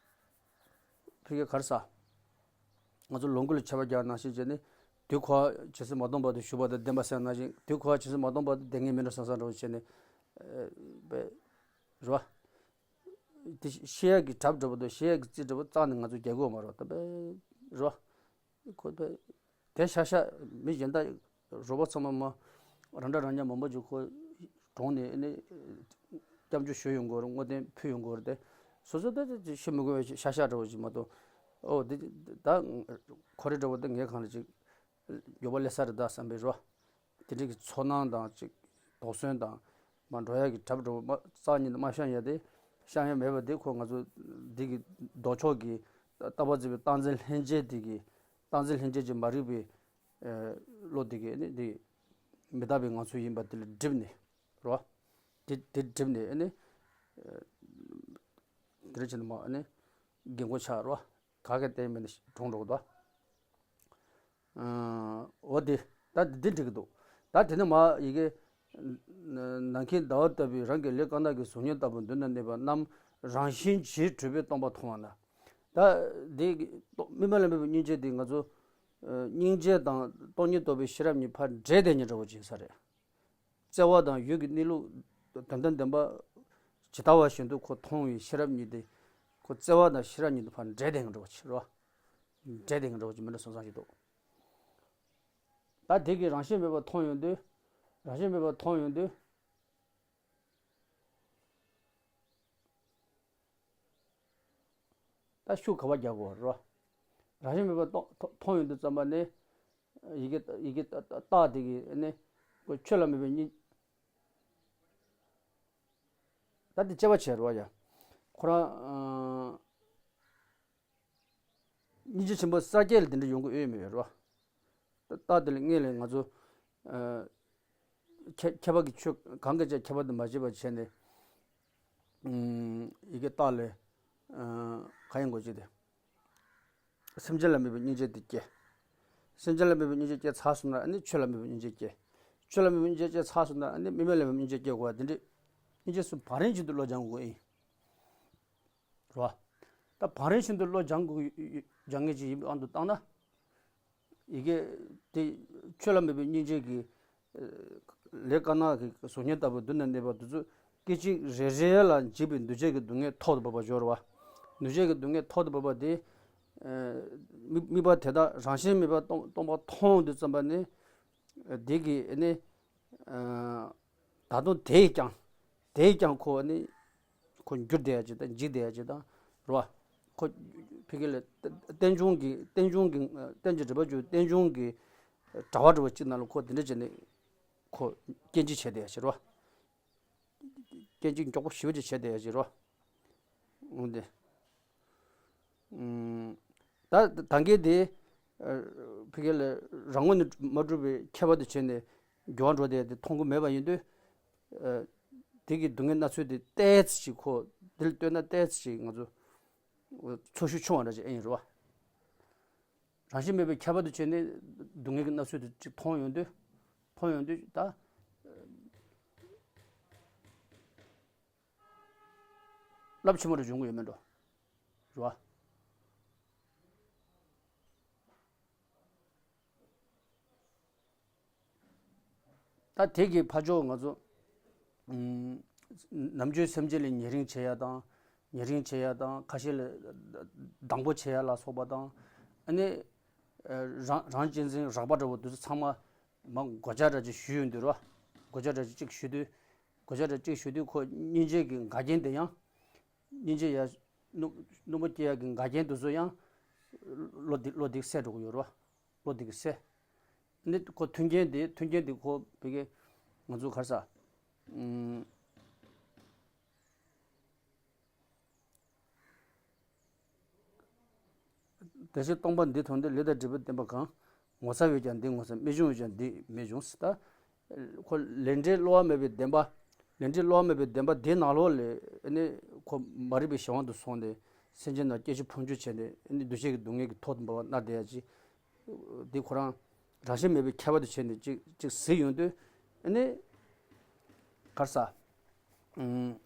ཕ་གི་གར་ས། ང་ཚོ་ལོངས་སྐུ་ལ་ཆད་པ་རྒྱག་ནང་བཞིན་བྱས་ནས། དུས་འཁོར་བ་ཇི་སྲིད་མ་སྟོངས་བར་དུ་བཞུགས་པ་དང་ལྡན་པ་ཟེར་ནང་བཞིན། དུས་འཁོར་བ་ཇི་སྲིད་མ་སྟོངས་བར་དུ་ལྡན་ངེས་མིན་འགྲོ་བསམ་བསམ་འདྲ་བོ་བྱས་ནས། ཨ། པའི་རེད་བ། དེ་བཤད་ཡག་གི་གྲབས་འདྲ་པོ་དང་བཤད་ཡག་གི་རྩིས་འདྲ་པོ་རྩ་ནས་ང་ཚོ་རྒྱག་གི་ཡོད་མ་རེད་བ། ད་པའི་རེད་བ། ཁོ་པའི་དེ་ཤ་ཤ་མི་གཞན་དག་རོགས་པ་ཚང་མ་མ་རང་འདྲ་རང་ཉག་མང་པོ་ཅིག་ཁོ་གྲོངས་ནས་ཨ་ནི་སྐྱབས་འཇུག་ཞུས་ཡོང་གི་ཡོད་རེད། བསྔོ་རྟེན་ཕུལ་ཡོང་གི་ཡོད་རེད་དེ། སོ་སོ་ད་དེ་ཤི་མི་དགོས་པའི་ཤ་ཤ་འདྲ་པོ་ཅིག་མ་གཏོགས། ཨོ་དེ་ད་ཁོ་རེ་འདྲ་པོ་ད་ངའི་སྒང་ལ་ཅིག་མགྱོགས་པོ་སླེབས་ས་རེད་ད་བསམ་པའི་རོ། དེ་འདྲའི་གི་ཚོར་སྣང་དང་ཅིག་དོགས་ཟོན་དང་། མར་འགྲོ་ཡག་གི་གྲབས་འགྲོ་མ་རྩ་ཉིད་དུ་མ་བཤང་ཡ་དེ། བཤང་ཡ་མེད་པ་དེ་ཁོ་ང་ཚོ་འདི་གི་ལྡོག་ཕྱོགས་ཀྱི་རྟག་པ་འཛིན་པའི་རྟག་འཛིན་ལྷན་སྐྱེས་དེ་གི་རྟག་འཛིན་ལྷན་སྐྱེས་ཀྱི་མ་རིག་པའི་བློ་དེ་གི་ནི་དེ་མི་རྟག་པའི་ངང་ཚུལ་ཡིན་པ་དེ་ལ་སྒྲིབ་ནས་རོ། དེ་དེ་སྒྲིབ་ནས་ནི་དེ་འདྲ་བྱས་ནས་མ་ནི་རྒན་གོག་ཆགས་རོ། ག་གེ་བསྟན་མེད་ནས་གྲོངས་འགྲོ་གི་འདུག་འོ་དེ། ད་འདི་འགྲིག་གི་འདུག་ད་དེ་ནས་མ་ཡི་གེ་ནམ་མཁའི་ཟླ་བ་ལྟ་བུའི་རང་གི་ལས་དཀར་ནག་གི་གཟུགས་བརྙན་ལྟ་བུ་མདུན་ན་གནས་པ་རྣམས་རང་བཞིན་གྱིས་གྲུབ་པའི་སྟོང་པ་མཐོང་བ་ན། ད་འདི་དམིགས་མེད་ལ་དམིགས་པའི་སྙིང་རྗེ་འདི་ང་ཚོ་སྙིང་རྗེ་དང་སྟོང་ཉིད་རྟོགས་པའི་ཤེས་རབ་གཉིས་ཕར་འདྲེས་བསྡད་ཉེ་འདྲ་བོ་ཅིག་ས་རེད། བརྩེ་བ་དང་ཡུལ་གྱི་གནས་ལུགས་དོན་དམ་བདེན་པ་ཇི་ལྟ་བ་བཞིན་དུ་ཁོ་མཐོང་བའི་ཤེས་རབ་གཉིས་དེ། ཁོ་བརྩེ་བ་དང་ཤེས་རབ་གཉིས་དེ་ཕར་འདྲེས་བསྡད་མཁན་འདྲ་བོ་ཅིག་རེད་བ། འདྲེས་བསྡད་མཁན་འདྲ་བོ་ཅིག་མི་འདྲ་སོང་ཙང་ཞིག་འདུག་ད་དེ་གི་རང་བཞིན་མེད་པར་མཐོང་ཡོང་དུས། རང་བཞིན་མེད་པར་མཐོང་ཡོང་དུས། ད་ཤུགས་ག་པར་རྒྱག་དགོས་རེད། རང་བཞིན་མེད་པར་མཐོང་མཐོང་ཡོང་དུས་ཙམ་པ་ནས། ཡི་གེ་ཡི་གེ་རྟགས་དེ་གི་ནི་ཁོ་ཆོས་ལ་དམིགས་པའི་སྙིང་། ད་དེ་དཔྱད་པ་བྱས་རེད་བ་ཡ། ཁོ་རང་། སྙིང་རྗེ་ཆེན་པོ་ས་སྐྱ་ལ་དེ་འདྲ་ཡོང་གི་ཡོད་མེད་རེད་བ། རྟགས་དེ་ལ་དངོས་ལ་ང་ཚོ། ཨ། ཁྱད་ཁྱད་པར་གྱི་ཆོས་གང་གི་ཆ་ཁྱད་པར་དུ་མ་བྱེད་པ་བྱས་ནས། ཨུམ། ཡི་གེ་རྟགས་ལས། ཨ། ག་ཡིན་དགོས་ཅི་དེ། སེམས་ཅན་ལ་དམིགས་པའི་སྙིང་རྗེ་དེ་སྐྱེ། སེམས་ཅན་ལ་དམིགས་པའི་སྙིང་རྗེ་སྐྱེ་ཚར་སོང་ན་ཨ་ནི་ཆོས་ལ་དམིགས་པའི་སྙིང་རྗེ་སྐྱེ། ཆོས་ལ་དམིགས་པའི་སྙིང་རྗེ་སྐྱེ་ཚར་སོང་ན་ཨ་ནི་དམིགས་མེད་ལ་དམིགས་པའི་སྙིང་རྗེ་སྐྱེ་དགོས་པ་དེ་འདྲ། སྙིང་རྗེ་སུ་བང་རིམ་བཞིན་དུ་བློ་སྦྱང་དགོས་ཡིན། རེད་བ། ད་བང་རིམ་བཞིན་དུ་བློ་སྦྱང་དགོས། སྦྱང་མཁན་ཅིག་ཡིན་པའི་དབང་དུ་བཏང་ན། ཡི་གེ་དེ་ཆོས་ལ་དམིགས་པའི་སྙིང་རྗེ་གི་ལས་དཀར་ནག་གི་གཟུགས་བརྙན་ལྟ་བུ་མདུན་ན་གནས་པ་དེ་ཚོ་སྐད་ཅིག་རེ་རེ་ལ་འཇིགས་པའི་འདུ་བྱེད་ཀྱི་སྡུག་བསྔལ་ཐོག་ཏུ་བབས་པ་སྦྱོར་བ། འདུ་བྱེད་ཀྱི་སྡུག་བསྔལ་ཐོག་ཏུ་བབས་པ་དེ། དམིགས་དམིགས་པ་དེ་དག་རང་བཞིན་མེད་པར་སྟོང་སྟོང་པ་མཐོང་དུས་ཙམ་པ་ནི། དེ་གི་ནི། ད་དུང་དེས་ཀྱང་། དེས་ཀྱང་ཁོ་ནི། ཁོ་འགྱུར་བསྡད་ཡ་ཅིག་དང་འཇིག་བསྡད་ཡ་ཅིག་དང་། རེད་བ། ཁོ་ཕ་གི་ལ་རྟེན་འབྱུང་གི་རྟེན་འབྱུང་གི་རྟེན་གྱི་སྒྲིབ་པ་བཅུ་རྟེན་འབྱུང་གི་དྲ་བ་འདྲ་བ་ཅིག་ནང་ལ་ཁོ་དེ་འདྲ་བྱས་ནས་ཁོ་སྐྱེ་འཇིག་བྱས་བསྡད་ཡ་ཅིག་རེད་བ། སྐྱེ་འཇིག་མགྱོགས་པོ་ཞེ་པོ་ཅིག་བྱས་བསྡད་ཡ་ཅིག་རེད་བ། འོང་དེ། ད་ད་གིན་དེ། ཕ་གི་ལ་རང་ངོས་ནས་མ་གྲུབ་པའི་ཁྱད་པར་དུ་བྱས་ནས་འགྱུར་བ་འགྲོ་བསྡད་དེ་མཐོང་གི་མེད་པ་ཡིན་དུས། དེ་གི་སྡུག་བསྔལ་སྣ་ཚོགས་དེ་ཏོག་ཙམ་ཅིག་ཁོ་དེ་ལ་ལྟོས་ན་ཏོག་ཙམ་ཅིག་ང་ཚོ་ཚོར་ཤུགས་ཆུང་བ་འདྲ་ཅིག་ཨེ་ཡིན་རེད་བ། རང་བཞིན་མེད་པའི་ཁྱད་པར་དུ་བྱས་ནས་སྡུག་བསྔལ་གྱི་སྣ་ཚོགས་དེ་ཅིག་མཐོང་ཡོང་དུས། མཐོང་ཡོང་དུས་ད། རླབས་ཆེན་པོ་རེ་འབྱུང་གི་ཡོད་མེད་འགྲོ། རེད་བ། ད་དེ་གི་ཕ་ཕྱོགས་ང་ཚོ། ཨུམ། ནམ་རྒྱུན་སེམས་ཅན་ལ་ཉེ་རིང་བྱེད་ཡ་དང་། ཉེ་རིང་བྱེད་ཡ་དང་ཁ་ཤས་ལ་སྡང་པོ་བྱེད་ཡ་ལ་སོགས་པ་དང་། ཨ་ནི། རང་རང་གཅེས་འཛིན་རགས་པ་འདྲ་བོ་དེ་ཚོ་ཚང་མ། མ་གོ་ཆ་འདྲ་ཅིག་ཞུས་ཡོང་དུས་རེད་བ། གོ་ཆ་འདྲ་ཅིག་ཅིག་ཞུ་དུས། གོ་ཆ་འདྲ་ཅིག་ཞུ་དུས་ཁོ་སྙིང་རྗེ་གི་འགལ་རྐྱེན་དེ་ཡང་། སྙིང་རྗེ་ཡ། སྣུམ་སྣུམ་པ་སྐྱེ་ཡ་གི་འགལ་རྐྱེན་དེ་ཚོ་ཡང་། བློ་འདི་བློ་འདི་སེལ་འགྲོ་གི་ཡོད་རེད་བ། བློ་འདི་གི་སེལ། ནི་ཁོ་མཐུན་རྐྱེན་དེ་མཐུན་རྐྱེན་དེ་ཁོ་བི་གེ། ང་ཚོ་ག་རེ་ཟ། ཨུམ། དེ་ཕྱིར་སྟོང་པ་འདི་མཐོང་དུས་ལས་དང་སྒྲིབ་པའི་བདེན་པ་གང་། ངོ་ཚ་བས་ཀྱང་འདི་ངོ་ཚ། རྨད་བྱུང་བས་ཀྱང་འདི་རྨད་བྱུང་ཟེར། ད། ཁོ་ལས་འབྲས་བསླུ་བ་མེད་པའི་བདེན་པ། ལས་འབྲས་བསླུ་བ་མེད་པའི་བདེན་པ་འདི་ནང་ལོགས་ལ་ཨ་ནི་ཁོ་མ་རིག་པའི་གཞན་དབང་དུ་སོང་སྟེ་སེམས་ཅན་རྣམས་སྐྱེ་འཆི་ཕུང་འགྱུར་བྱས་ནས་ཨ་ནི་འདུ་བྱེད་ཀྱི་སྡུག་བསྔལ་གྱི་ཐོག་ཏུ་འབབ་པ་མནར་བསྡད་ཡ་ཅིག་འདི་ཁོ་རང་ རང་བཞིན་མེད་པའི་ཁྱད་པར་དུ་བྱས་ནས་ཅིག་ཅིག་གཟིགས་ཡོང་དུས། ཨ་ནི་ག་རེ་ཟ། ཨུམ།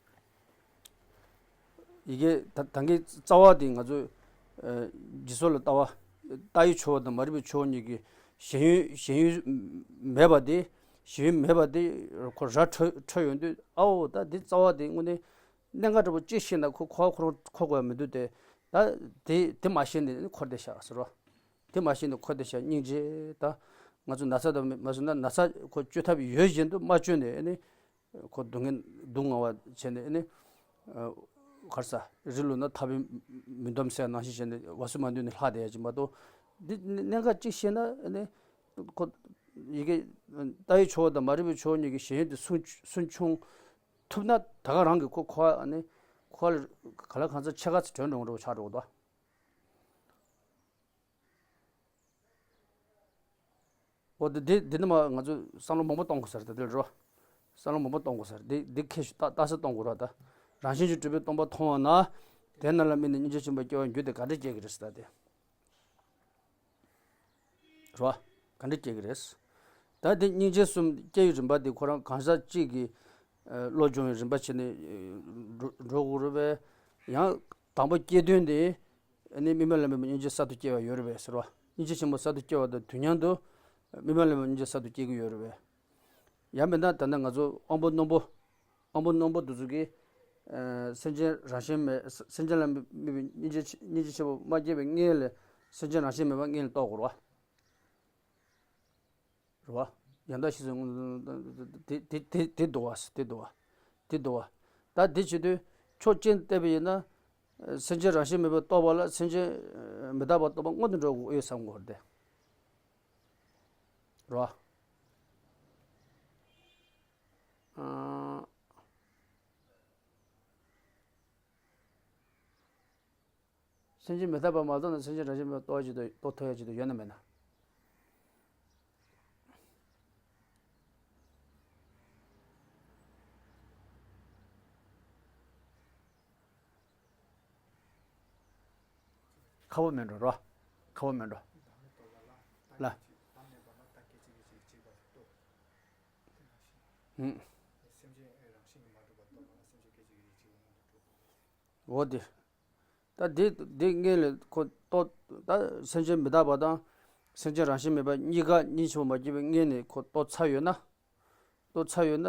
ཡི་གེ་ད་ད་གིན་རྩ་བ་དེ་ང་ཚོས་ཨ་འཇིག་ཚོགས་ལ་ལྟ་བ། ལྟ་བའི་ཆོས་པ་དང་མ་རིག་པའི་ཆོས་པ་གཉིས་ཀྱི་ཞེན་ཡུལ་ཞེན་ཡུལ་མེད་པ་དེ། ཞེན་ཡུལ་མེད་པ་དེ་ཁོ་ར་འཕྲོད་འཕྲོད་ཡོང་དུས། ཨའོ། ད་འདི་རྩ་བ་དེ་དངོས་གནས་གནད་འགག་འདྲ་པོ་ཅིག་ཤེས་ན་ཁོ་ཁོ་ཁོ་རང་འཁོར་དགོས་ཡ་མི་འདུག་སྟེ། ད་དེ་དེ་མ་ཤེས་ནས་འཁོར་བསྡད་ཤག་ཟེར་བ། དེ་མ་ཤེས་ནས་འཁོར་བསྡད་ཤག་སྙིང་རྗེ། ད་ང་ཚོ་ན་ཚ་དང་མ་སོང་ན་ན་ཚ་ཁོ་བཅོས་ཐབས་ཡོད་བཞིན་དུ་མ་བཅོས་ནས་ཨ་ནི། ཁོ་སྡུག་བསྔལ་སྡུག་བསྔལ་བ་བྱས་ནས་ཨ་ནི། ཨ། ག་རེ་ཟ། རི་ལུ་ན་ཐབས་མི་འདོམས་ཟེར་ནང་བཞིན་བྱས་ནས་བ་སུ་མ་འདུས་ནས་ལྷག་བསྡད་ཡ་ཅིག་མ་གཏོགས། འདི་གནད་འགག་ཅིག་ཤེས་ན་ཨ་ནི། ཁོ་ཡི་གེ་ལྟ་བའི་ཆོས་པ་དང་མ་རིག་པའི་ཆོས་པ་གཉིས་ཀྱི་ཞེན་ཡུལ་དེ་སུན་སུན་ཕྱུང་ཐུབ་ན། ད་ག་རང་གི་ཁོ་ཁོ་ཨ་ནི་ཁོ་ལ་ག་ལ་གང་ཚ་ཕྱེད་ཀ་ཚ་དྲོན་འགྲོ་འགྲོ་ཆགས་འགྲོ་གི་འདུག་འོ། འདི་འདི་འདི་ནི་མ་ང་ཚོས་བསམ་བློ་མང་པོ་གཏོང་དགོས་ས་རེད། ད་འདི་རེད་བ། བསམ་བློ་མང་པོ་གཏོང་དགོས་ས་རེད། འདི་འདི་ཁྱེད་ཤུ་ཏག་ཏག་ས་གཏོང་དགོས་ར། ད་རང་བཞིན་གྱིས་གྲུབ་པའི་སྟོང་པ་མཐོང་བ་ན། དེ་རྣམས་ལ་དམིགས་ནས་སྙིང་རྗེ་ཆེན་པོ་སྐྱེ་བ་འགྱུར་ཏེ་ག་འདྲ་སྐྱེ་གི་རེད་ཟེར། ད་དེ་རེད་བ། ག་འདྲ་སྐྱེ་གི་རེད། ད་དེ་སྙིང་རྗེ་གསུམ་སྐྱེ་བའི་རིམ་པ་དེ་ཁོ་རང་གང་ཟག་གཅིག་གི་བློ་སྦྱོང་བའི་རིམ་པ་བྱས་ནས་འགྲོ་འགྲོ་དགོས་རེད་པས། ཡང་དང་པོ་སྐྱེ་དོན་དེ། ཨ་ནི་དམིགས་མེད་ལ་དམིགས་པའི་སྙིང་རྗེ་གསར་དུ་སྐྱེ་བ་ཡོད་རེད་པས་ཟེར་བ། སྙིང་རྗེ་ཆེན་པོ་གསར་དུ་སྐྱེ་བ་དང་དུས་མཉམ་དུ་དམིགས་མེད་ལ་དམིགས་པའི་སྙིང་རྗེ་གསར་དུ་སྐྱེ་གི་ཡོད་རེད་པས། ཡང་མིན་ན་ད་ལྟ་ང་ཚོ་དབང་པོ་རྣོན་པོ། དབང་པོ་རྣོན་པོ་དེ་ཚོ་གིས། ཨ། སེམས་ཅན་རང་བཞིན་མེད། སེམས་ཅན་ལ་དམིགས་པའི་སྙིང་རྗེ་སྙིང་རྗེ་ཆེན་པོ་མ་སྐྱེས་པའི་སྔོན་ལ་སེམས་ཅན་རང་བཞིན་མེད་པ་སྔོན་ལ་རྟོགས་དགོས་རེད་བ། རེད་བ། ཡང་དག་ཤེས་ཚུལ། དེ་དེ་དེ་དེ་འདུག་བ། དེ་འདུག་བ། དེ་འདུག་བ། ད་དེ་བྱེད་དུས་ཕྱོགས་གཅིག་ནས་བལྟས་པ་ཡིན་ན། སེམས་ཅན་རང་བཞིན་མེད་པར་རྟོགས་པ་ལ་སེམས་ཅན་མི་རྟག་པར་རྟོགས་པ་སྔོན་དུ་འགྲོ་དགོས་ཡོད་བསམ་དགོས་རེད་དེ། རེད་བ། ཨ། སེམས་ཅན་མི་རྟག་པ་མ་རྟོགས་ན་སེམས་ཅན་རང་བཞིན་མེད་པར་རྟོགས་ཡ་ཅིག་ཏུ་རྟོགས་ཐུབ་ཡ་ཅིག་ཏུ་ཡོད་ན་མེད་ན། ཁག་པོ་མེད་འགྲོ་རོ། ཁག་པོ་མེད་འགྲོ། ལ། ཧུམ། འོ་དེ། ད་དེ་དེ་སྔོན་ལ་ཁོ་རྟོགས། ད་སེམས་ཅན་མི་རྟག་པ་དང་སེམས་ཅན་རང་བཞིན་མེད་པ་གཉིས་ཀ་སྙིང་རྗེ་ཆེན་པོ་མ་སྐྱེས་པའི་སྔོན་ནས་ཁོ་རྟོགས་ཚར་ཡོད་ན། རྟོགས་ཚར་ཡོད་ན་ད་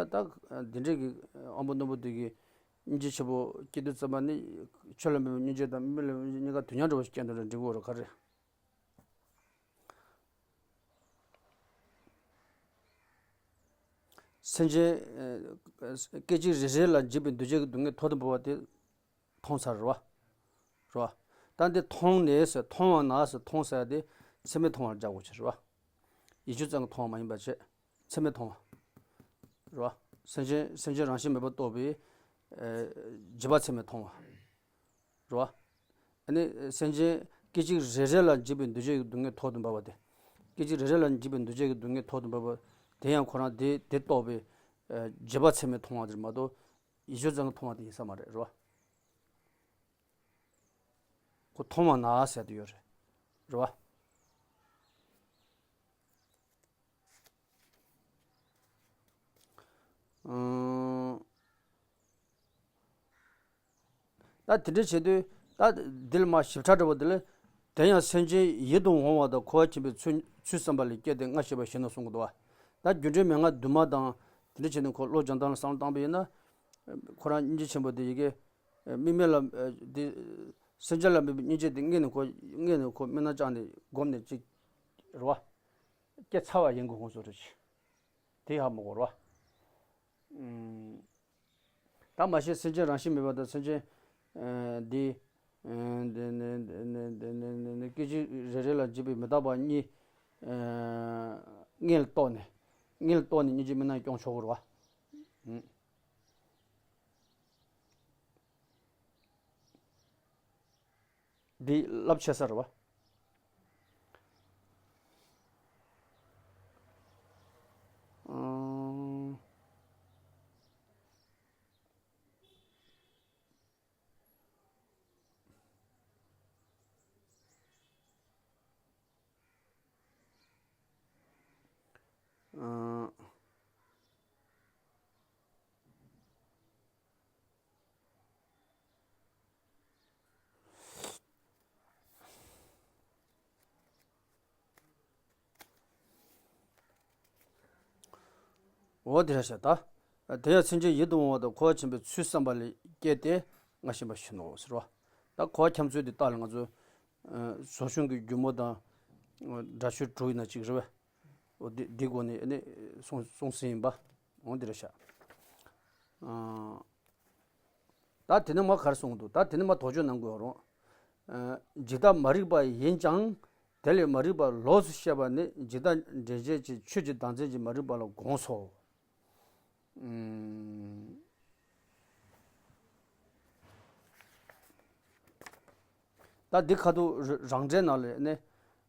འདི་འདྲའི་གི་དབང་པོ་རྣོན་པོ་དེ་གི་སྙིང་རྗེ་ཆེན་པོ་སྐྱེ་དུས་ཙམ་པ་ནི། ཆོས་ལ་དམིགས་པའི་སྙིང་རྗེ་དང་དམིགས་མེད་ལ་དམིགས་པའི་སྙིང་རྗེ་གཉིས་ཀ་དུས་མཉམ་འདྲ་བོ་ཞིག་སྐྱེ་འགྲོ་ན་འགྲིག་གི་རེད། ག་རེ། སེམས་ཅན་སྐད་ཅིག་རེ་རེ་ལ་འཇིགས་པའི་འདུ་བྱེད་ཀྱི་སྡུག་བསྔལ་ཐོག་ཏུ་འབབ་པ་དེ་མཐོང་ཚར་རེད་བ། རེད་བ། ད་འདི་མཐོང་ནས་ཟེར། མཐོང་བ་ན་ཟེར། མཐོང་ཟེར་ཡ་དེ་ཚད་མས་མཐོང་བར་སྦྱར་དགོས་ཀྱི་རེད་བ། ཡིད་དཔྱོད་ཙམ་གྱིས་མཐོང་བ་མ་ཡིན་པ་བྱས། ཚད་མས་མཐོང་བ། རེད་བ། སེམས་ཅན་སེམས་ཅན་རང་བཞིན་མེད་པར་རྟོགས་པའི་ཨ་བྱིས་པ་ཚད་མས་མཐོང་བ། རེད་བ། ཨ་ནི་སེམས་ཅན་སྐད་ཅིག་རེ་རེ་ལ་འཇིགས་པའི་འདུ་བྱེད་ཀྱི་སྡུག་བསྔལ་ཐོག་ཏུ་འབབ་པ་དེ། སྐད་ཅིག་རེ་རེ་ལ་འཇིགས་པའི་འདུ་བྱེད་ཀྱི་སྡུག་བསྔལ་ཐོག་ཏུ་འབབ་པ། དེ་ཡང་ཁོ་རང་དེ་དེ་རྟོགས་པའི་ཨ་བྱིས་པ་ཚད་མས་མཐོང་བ་དེ་རེད་མ་གཏོགས། ཡིད་དཔྱོད་ཙམ་གྱིས་མཐོང་བ་དེ་ཡིན་ས་མ་རེད། རེད་བ། ཁོ་མཐོང་བ་ན་ཟེར་དུ་ཡོད་རེད། རེད་བ། ཨང་། ད་དེ་འདྲ་བྱེད་དུས། ད་འདི་ལ་མ་ཞིབ་ཕྲ་འདྲ་བོ་འདི་ལ། དེ་ཡང་སེམས་ཅན་ཡིད་དུ་འོང་བ་དང་གོ་བ་ཆེན་པོའི་ཚུལ་ཚུལ་བསམ་པ་ལས་སྐྱེས་ཏེ་ལྔ་ཤེས་པ་བཞིན་ནོ་གསུང་གི་འདུག་བ། ད་རྒྱུ་འབྲས་མན་ངག་བདུན་མ་དང་དེ་འདྲ་བྱས་ནས་ཁོ་བློ་སྦྱོང་སྟངས་ལ་བསམ་བློ་བཏང་པ་ཡིན་ན། ཁོ་རང་སྙིང་རྗེ་ཆེན་པོ་དེ་ཡི་གེ་དམིགས་མེད་ལ་དེ། སེམས་ཅན་ལ་དམིགས་པའི་སྙིང་རྗེ་དེ་སྔོན་ནས་ཁོ་སྔོན་ནས་ཁོ་དམིགས་རྣམ་བཅངས་ནས་བསྒོམས་ནས་ཅིག་རེད་བ། སྐྱེ་ཚར་བ་ཡིན་དགོས་ཁོང་ཚོ་རེད། དེ་ཧ་མ་གོ་རེད་བ། ཨུམ། ད་མ་གཞི་སེམས་ཅན་རང་བཞིན་མེད་པ་དང་སེམས་ཅན་ཨ་འདི་ཨ་འདི་ནི་འདི་ནི་འདི་ནི་འདི་ནི་སྐད་ཅིག་རེ་རེ་ལ་འཇིགས་པའི་མི་རྟག་པ་གཉིས་ཨ་སྔོན་ལ་རྟོགས་ནས། སྔོན་ལ་རྟོགས་ནས་སྙིང་རྗེ་དམིགས་རྣམ་སྐྱོང་ཆོག་གི་རེད་བ། ཨུམ། འདི་རླབས་ཆེ་ས་རེད་བ། ཨང་། འོ་དེ་རེད་ཤག་ད། དེ་ཡང་མཚན་ཅན་ཡིད་དུ་འོང་བ་དང་འཁོར་བ་ཆེན་པོའི་ཚུལ་བསམ་པ་ལས་སྐྱེས་ཏེ་ང་ཤེས་པ་ཞིག་ནོ་ཟེར་བ། ད་འཁོར་བ་ཁྱབ་ཚུལ་དེ་རྟགས་ལ་ང་ཚོ། ཨ། ཟོ་ཆུན་གྱི་སྒྱུ་མ་དང་། ཨ། སྒྲ་ཆོས་དྲུག་ཡིན་ན་གཅིག་རེད་བས། འོ་འདི་འདི་སྒོ་ནས་ཨ་ནི་གསུངས་གསུངས་ཟིན་ཡིན་པ། འོ་འདི་རེད་ཤག་ཨ། ད་དེ་ནས་མ་ག་རེ་གསུངས་འདུག་ད་དེ་ནས་མ་དོགས་གཅོད་གནང་དགོས་རུང་། ཨ། ཇི་ལྟར་མ་རིག་པ་ཡིན་ཀྱང་དེ་ལས་མ་རིག་པ་ལོགས་སུ་ཤེས་པ་ནི་ཇི་ལྟར་འདྲེན་བྱེད་ཀྱི་ཆོས་ཀྱི་བདག་འཛིན་གྱི་མ་རིག་པ་ལ་དགོངས་སོ། ཨུམ། ད་འདི་ཁ་ཐུག་ར་རང་འགྲེལ་ནང་ལས་ནི།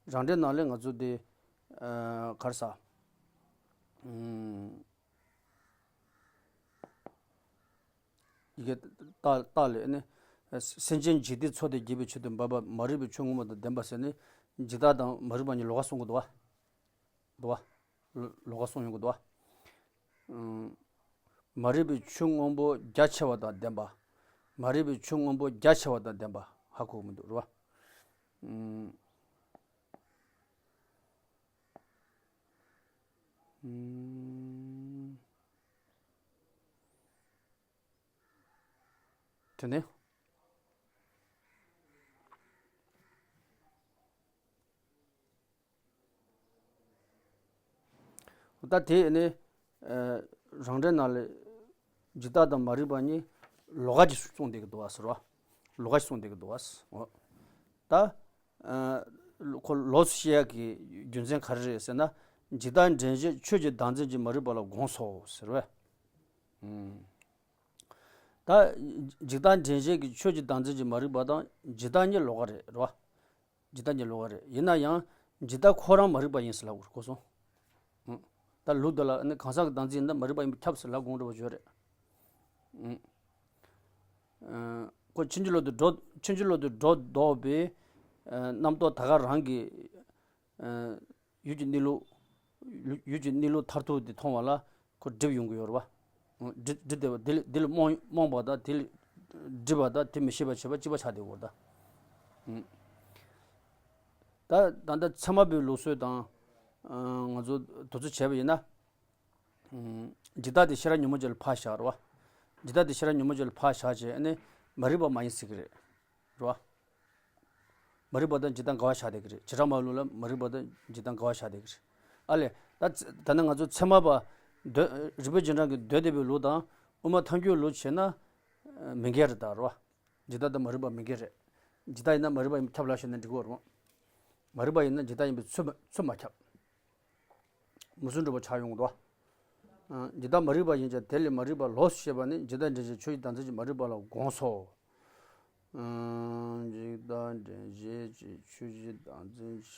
རང་འགྲེལ་ནང་ལས་ང་ཚོ་འདི། ཨ། ག་རེ་ཟ། ཨུམ། ཡི་གེ་རྟགས་རྟགས་ལས་ནི། སེམས་ཅན་འཇིག་རྟེན་མཚོ་སྟེ་རྒྱས་པའི་ཆོས་དང་འབབ་པ་མ་རིག་པའི་ཆོས་ངོ་མ་དང་ལྡན་པ་ཟེར་ནི། ཇི་ལྟ་དང་མ་རིག་པ་གཉིས་ལོགས་ཀ་གསུང་གི་འདུག་བ། འདུག་བ། ལོགས་ཀ་གསུང་ཡོང་གི་འདུག་བ། ཨུམ། མ་རིག་པའི་ཆོས་སྔོན་པོ་རྒྱ་ཆེ་བ་དང་ལྡན་པ། མ་རིག་པའི་ཆོས་སྔོན་པོ་རྒྱ་ཆེ་བ་དང་ལྡན་པ་ཧ་གོ་གི་མི་འདུག་རེད་བ། ཨུམ། ཨུམ། དེ་ནས། ད་དེ་ནི། ཨ། རང་འགྲེལ་ནང་ལས། ཇི་ལྟ་དང་མ་རིག་པ་གཉིས་ལོགས་ཀ་ཅིག་གསུངས་བསྡད་ཀྱི་འདུག་བ་ཟེར་བ། ལོགས་ཀ་ཅིག་གསུངས་བསྡད་ཀྱི་འདུག་བ། འོ། ད། ཨ། ཁོ་ལོགས་སུ་ཤེས་ཡག་གི་རྒྱུ་མཚན་ག་རེ་རེད་ཟེར་ན། ཇི་ལྟར་འདྲེན་བྱེད་ཆོས་ཀྱི་བདག་འཛིན་གྱི་མ་རིག་པ་ལ་དགོངས་སོ་ཟེར་བས། ཨུམ། ད་ཇི་ལྟར་འདྲེན་བྱེད་ཀྱི་ཆོས་ཀྱི་བདག་འཛིན་གྱི་མ་རིག་པ་དང་ཇི་ལྟར་གཉིས་ལོགས་ཀ་རེད་རེད་བ། ཇི་ལྟར་གཉིས་ལོགས་ཀ་རེད། ཡིན་ན་ཡང་ཇི་ལྟར་ཁོ་རང་མ་རིག་པ་ཡིན་ཟེར་ལབ་དགོས་སོང་། ཨུ། ད་ལུགས་འདི་ལ་ནི་གང་ཟག་གི་བདག་འཛིན་ཡིན་ན་མ་རིག་པ་ཡིན་པས་ཁྱབ་ཟེར་ལབ་དགོས་འགྲོ་བ་བརྗོད་རེད། ཨུ། ཨ། ཁོ་ཕྱིན་ཅི་ལོག་ཏུ་སྒྲོ་ཕྱིན་ཅི་ལོག་ཏུ་སྒྲོ་འདོགས་པའི། ཨ། རྣམ་རྟོག་ད་ག་རང་གི། ཨ། ཡུལ་གྱི་གནས་ལུགས། ཡུལ་གྱི་གནས་ལུགས་མཐར་ཐུག་དེ་མཐོང་བ་ལ་ཁོ་སྒྲིབ་ཡོང་གི་ཡོད་རེད་བ། སྒྲིབ་སྒྲིབ་བསྡད་པ་དེ་ལ་དེ་ལ་རྨོངས་རྨོངས་པ་དང་དེ་ལ་སྒྲིབ་པ་དང་དེ་མི་ཤེས་པ་བྱེད་པ་གཅིག་པ་ཆགས་བསྡད་ཡོད་རེད་ད། ད་ད་ལྟ་ཚད་མ་པའི་ལུགས་སྲོལ་དང་། ང་ཚོ་དེ་ཚོ་བྱས་པ་ཡིན་ན། ཇི་ལྟ་དེ་ཤེས་རབ་ཉོན་མོངས་ཅན་ལ་ཕར་བཞག་རེད་བ། ཇི་ལྟ་དེ་ཤེས་རབ་ཉོན་མོངས་ཅན་ལ་ཕར་བཞག་བྱས་ནས་མ་རིག་པ་མ་ཡིན་ཟེར་གི་རེད། རེད་བ། མ་རིག་པ་དང་ཇི་ལྟར་འགལ་བ་བཞག་བསྡད་ཀྱི་རེད། བྱེ་བྲག་སྨྲ་བ་ལུགས་ལ་མ་རིག་པ་དང་ཇི་ལྟར་འགལ་བ་བཞག་བསྡད་ཀྱི་རེད། ཨ་ལས། ད་ད་ནི་ང་ཚོ་ཚད་མ་པ། མདོ་རིག་པའི་རྗེས་འབྲང་གི་མདོ་སྡེ་པའི་ལུགས་དང་དབུ་མ་ཐལ་འགྱུར་ལུགས་བྱས་ན། མི་འགལ་རེད་ད་རེད་བ། ཇི་ལྟ་དང་མ་རིག་པ་མི་འགལ་རེད། ཇི་ལྟ་ཡིན་ན་མ་རིག་པ་ཡིན་པས་ཁྱབ་ལ་ཞེ་ན་འགྲིག་གི་རེད། མ་རིག་པ་ཡིན་ན་ཇི་ལྟ་ཡིན་པས་ཚུར་མ་ཚུར་མ་ཁྱབ། མུ་གསུམ་གྲུབ་པ་ཆགས་ཡོང་གི་འདུག་ཨ། ཇི་ལྟར་མ་རིག་པ་ཡིན་ཀྱང་དེ་ལས་མ་རིག་པ་ལོགས་སུ་ཤེས་པ་ནི་ཇི་ལྟར་འདྲེན་བྱེད་ཆོས་ཀྱི་བདག་འཛིན་གྱི་མ་རིག་པ་ལ་དགོངས་སོ། ཨ། ཇི་ལྟར་འདྲེན་བྱེད་ཀྱི་ཆོས་ཀྱི་བདག་འཛིན་གྱི།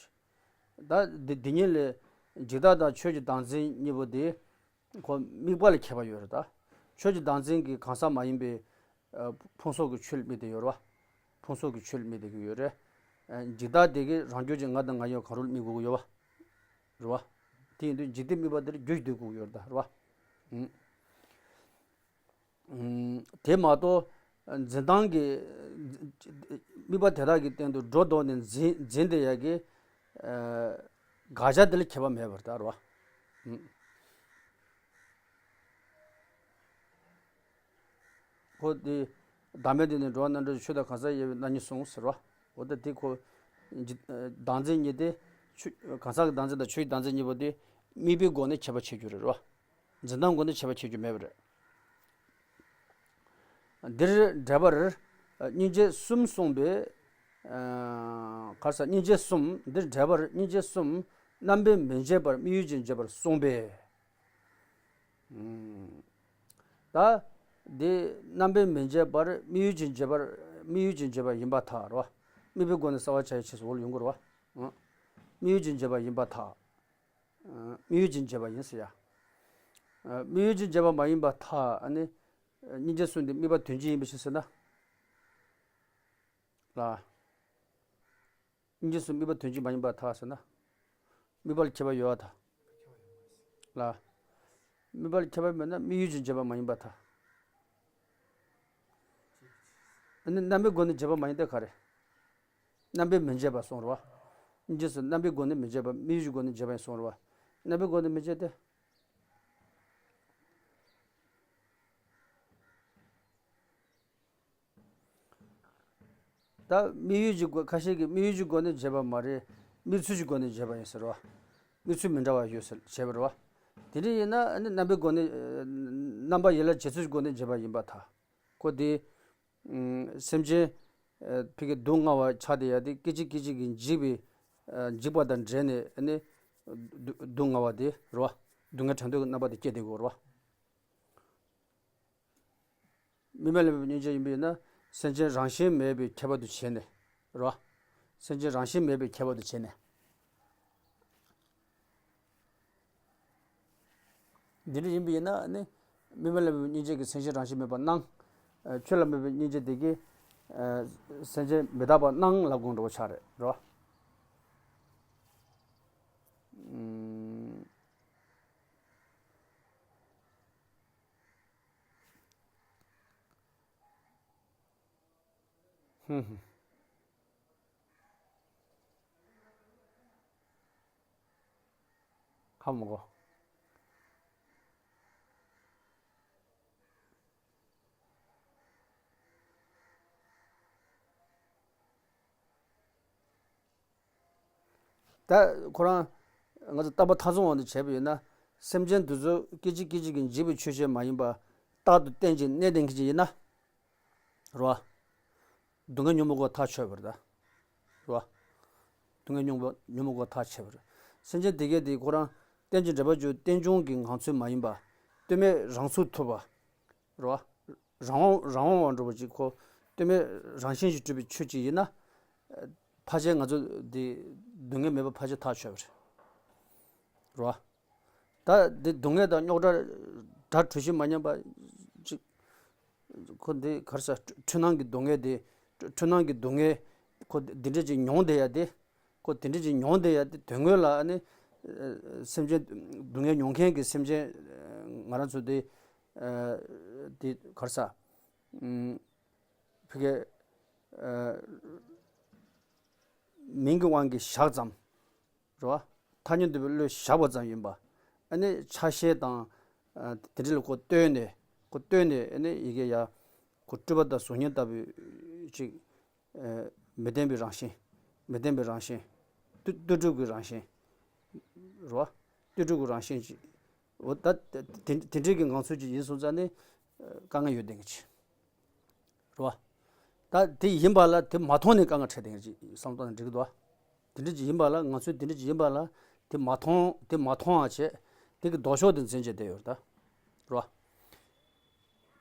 ད་འདི་འདི་གཉིས་ལས་ཇི་ལྟར་དང་ཆོས་ཀྱི་བདག་འཛིན་གཉིས་པོ་དེ། ཁོ་དམིགས་པ་ལ་ཁྱད་པར་ཡོད་རེད་ད། ཆོས་ཀྱི་བདག་འཛིན་གྱི་གང་ཟག་མ་ཡིན་པའི། ཨ། ཕུང་སོགས་ཀྱི་ཆོས་ལ་དམིགས་ཏེ་ཡོད་རེད་བ། ཕུང་སོགས་ཀྱི་ཆོས་ལ་དམིགས་ཏེ་གི་ཡོད་རེད། ཨ། འཇིག་ལྟ་དེ་གི་རང་རྒྱུད་ཀྱི་ང་དང་ང་ཡང་གང་རུང་ལ་དམིགས་དགོས་ཀྱི་ཡོད་བ། རེད་བ། དེ་ཡིན་དུས་འཇིག་ལྟའི་དམིགས་པ་དེ་ལ་རྒྱུ་ཞིག་འདོད་དགོས་ཀྱི་ཡོད་རེད་ད་རེད་བ། ཨུམ། ཨུམ། དེ་མ་གཏོགས་འཛིན་སྟངས་ཀྱི་དམིགས་པ་དེ་དག་གི་སྟེང་དུ་སྒྲོ་འདོགས་ནས་འཛིན་འཛིན་བསྡད་ཡག་གི། ཨ། དགག་བྱ་དེ་ལ་ཁྱད་པར་མེད་པར་ད་རེད་བ། ཨུམ། ཁོ་དེ། བདག་མེད་དེ་ནི་འགྲོ་བ་རྣམ་གྲོལ་ཆོས་དང་གང་ཟག་དབྱེ་བའི་རྣམ་གཉིས་གསུངས་ཟེར་བ། འོ་ད་དེ་ཁོ། ཇི། བདག་འཛིན་གཉིས་དེ། ཆོས་གང་ཟག་གི་བདག་འཛིན་དང་ཆོས་ཀྱི་བདག་འཛིན་གཉིས་པོ་དེ། དམིགས་པའི་སྒོ་ནས་ཁྱད་པར་ཕྱེ་རྒྱུ་རེད་རོ། འཛིན་སྟངས་སྒོ་ནས་ཁྱད་པར་ཕྱེ་རྒྱུ་མེད་པ་རེད། འདིར་འགྲེལ་པར། སྙིང་རྗེ་གསུམ་གསུངས་པས། ཨ། ག་རེ་ཟ། སྙིང་རྗེ་གསུམ། འདིར་འགྲེལ་པར་སྙིང་རྗེ་གསུམ། རྣམ་པས་མི་འབྱེད་པར་དམིགས་ཡུལ་གྱིས་འབྱེད་པར་གསུངས་པས། ད། འདི་རྣམ་པས་མི་འབྱེད་པར་དམིགས་ཡུལ་གྱིས་འབྱེད་པར། དམིགས་ཡུལ་གྱིས་འབྱེད་པ་ཡིན་པར་ཐལ་རོ། དམིགས་པའི་སྒོ་ནས་གསལ་བར་བྱ་བའི་ཕྱིར་ཟེར་བ་ལ་ཡོང་གི་རེད་བ། དམིགས་ཡུལ་གྱིས་འབྱེད་པ་ཡིན་པར་ཐལ། དམིགས་ཡུལ་གྱིས་འབྱེད་པ་ཡིན་ཟེར་ཡ། དམིགས་ཡུལ་གྱིས་འབྱེད་པ་མ་ཡིན་པར་ཐལ། ཨ་ནི། སྙིང་རྗེ་གསུམ་འདི་དམིགས་པ་དོན་གཅིག་ཡིན་པའི་ཕྱིར་ཟེར་ན། ལ། སྙིང་རྗེ་གསུམ་དམིགས་པ་དོན་གཅིག་མ་ཡིན་པར་ཐལ་ཟེར་ན། དམིགས་པ་ལ་ཁྱད་པར་ཡོད་པར་ཐལ། ལ། དམིགས་པ་ལ་ཁྱད་པར་མེད་ན་དམིགས་ཡུལ་གྱིས་འབྱེད་པ་མ་ཡིན་པར་ཐལ། ཨ་ནི་རྣམ་པའི་སྒོ་ནས་འབྱེད་པ་མ་ཡིན་ཏེ་ག་རེ། རྣམ་པས་མི་འབྱེད་པ་གསུངས་རེད་བ། སྙིང་རྗེ་གསུམ་རྣམ་པའི་སྒོ་ནས་མི་འབྱེད་པ་དམིགས་ཡུལ་གྱི་སྒོ་ནས་འབྱེད་པ་ཡིན་གསུངས་རེད་བ། རྣམ་པའི་སྒོ་ནས་མི་འབྱེད་དེ། ད་དམིགས་ཡུལ་གྱི་སྒོ་ཁ་ཤས་ཀྱིས་དམིགས་ཡུལ་གྱི་སྒོ་ནས་བྱས་པ་མ་རེད། དམིགས་ཚུལ་གྱི་སྒོ་ནས་བྱས་པ་ཡིན་ཟེར་བ། དམིགས་ཚུལ་མི་འདྲ་བ་ཡོད་ཟེར་བྱས་པ་རེད་བ། དེ་འདྲ་ཡིན་ན་ཨ་ནི་རྣམ་པའི་སྒོ་ནས། རྣམ་པ་ཡིད་ལ་བྱེད་ཚུལ་གྱི་སྒོ་ནས་བྱས་པ་ཡིན་པར་ཐལ། ཁོ་དེ། སེམས་ཅན། ཕ་གི་སྡུག་བསྔལ་བ་ཆགས་བསྡད་ཡ་དེ་སྐད་ཅིག་སྐད་ཅིག་གིས་འཇིག་པའི། འཇིག་པ་དང་འབྲེལ་ནས་ཨ་ནི། སྡུག་སྡུག་བསྔལ་བ་དེ་རེད་བ། སྡུག་བསྔལ་བྲལ་འདོད་ཀྱི་རྣམ་པ་དེ་སྐྱེ་བསྡད་དགོས་རེད་བ། དམིགས་མེད་ལ་མེད་པའི་སྙིང་རྗེ་ཡིན་པས་ན། སེམས་ཅན་རང་བཞིན་མེད་པའི་ཁྱད་པར་དུ་བྱས་ནས། རེད་བ། སེམས་ཅན་རང་བཞིན་མེད་པའི་ཁྱད་པར་དུ་བྱས་ནས། འདི་འདྲ་ཡིན་པས་ན་ནི། དམིགས་མེད་ལ་མེད་པའི་སྙིང་རྗེ་གིས་སེམས་ཅན་རང་བཞིན་མེད་པར་སྣང་། ཆོས་ལ་མེད་པའི་སྙིང་རྗེ་དེ་གིས། སེམས་ཅན་མི་རྟག་པར་སྣང་ལབ་དགོས་འགྲོ་བ་ཆགས་རེད་རོ། ཧམ་གོ། ད་ཁོ་རང་ང་ཚོ་རྟག་པ་མཐའ་བཟུང་བ་འདི་བྱས་པ་ཡིན་ན། སེམས་ཅན་འདི་ཚོ་སྐད་ཅིག་སྐད་ཅིག་གིས་འཇིག་པའི་ཆོས་ཅན་མ་ཡིན་པ། རྟག་ཏུ་རྟེན་ཅིང་གནས་ལྡན་མཁན་ཅིག་ཡིན་ན། རེད་བ། སྡུག་བསྔལ་མྱོང་མི་དགོས་པ་ཐག་ཆོད་པ་རེད་ད། རེད་བ། སྡུག་བསྔལ་མྱོང་མྱོང་མི་དགོས་པ་ཐག་ཆོད་པ་རེད། སེམས་ཅན་དེ་གས་དེ་ཁོ་རང་རྟེན་ཅིང་འབྲེལ་པར་གྱུར་རྟེན་འབྱུང་གི་ངང་ཚུལ་མ་ཡིན་པ། གཏོལ་མེད་རང་ཚུགས་ཐུབ་པ། རེད་བ། རང་དབང་རང་དབང་བ་འདྲ་པོ་ཅིག་ཁོ་གཏོལ་མེད་རང་བཞིན་གྱིས་གྲུབ་པའི་ཆོས་ཅིག་ཡིན་ན། ཕལ་ཆེར་ང་ཚོ་འདི་སྡུག་བསྔལ་མེད་པ་ཕལ་ཆེར་ཐག་ཆོད་པ་རེད། རེད་བ། ད་འདི་སྡུག་བསྔལ་དང་རྙོག་དྲ་དགྲ་གྲོ་བཞིན་མ་ཉམས་པ་ཅིག་ཁོ་འདི་ག་རེ་ཟ། འཁྲུལ་སྣང་གི་སྡུག་བསྔལ་དེ། འཁྲུལ་སྣང་གི་སྡུག་བསྔལ་ཁོ་འདི་འདྲ་ཅིག་མྱོང་བསྡད་ཡ་དེ། ཁོ་དེ་འདྲ་ཅིག་མྱོང་བསྡད་ཡ་དེ་དོན་དངོས་ལ་ཨ་ནི། སེམས་ཅན་སྡུག་བསྔལ་མྱོང་མཁན་གྱི་སེམས་ཅན་ང་རང་ཚོ་དེ། དེ་ག་རེ་ཟ། ཕ་གི། མིང་གི་དབང་གིས་བཞག་ཙམ། རེད་བ། ཐ་སྙད་འདོད་པའི་བློས་བཞག་པ་ཙམ་ཡིན་པ། ཨ་ནི་ཆ་ཤས་དང་། དེ་འདྲ་ལ་ཁོ་ལྟོས་ནས་ཁོ་ལྟོས་ནས་ཨ་ནི་ཡི་གེ་ཡ། ཁོ་སྤྲུལ་པ་དང་གཟུགས་བརྙན་ལྟ་བུའི་ཅིག་མི་ལྡན་པའི་རང་བཞིན། མི་ལྡན་པའི་རང་བཞིན། ལྟོས་ལྟོས་གྲུབ་ཀྱི་རང་བཞིན། རེད་བ། ལྟོས་གྲུབ་ཀྱི་རང་བཞིན་ཅིག་འོ་ད་དེ་དེ་འདྲའི་གི་ངང་ཚུལ་ཅིག་ཡིན་སོང་ཙང་ནི། དཀའ་ངལ་ཡོད་བསྡད་ཀྱི་ཅིག་རེད་བ། ད་དེ་ཡིན་པ་ལ་དེ་མ་མཐོང་ནས་དཀའ་ངལ་འཕྲད་བསྡད་ཀྱི་ཅིག་བསམ་བློ་བཏང་ན་འགྲིག་གི་འདུག་བ། དེ་འདྲ་ཅིག་ཡིན་པ་ལ་ང་ཚོས་དེ་འདྲ་ཅིག་ཡིན་པ་ལ་དེ་མ་མཐོང་དེ་མ་མཐོང་བ་བྱས། དེ་གི་ལྡོག་ཕྱོགས་དེ་འཛིན་བྱས་བསྡད་ཡོད་རེད་ད། རེད་བ།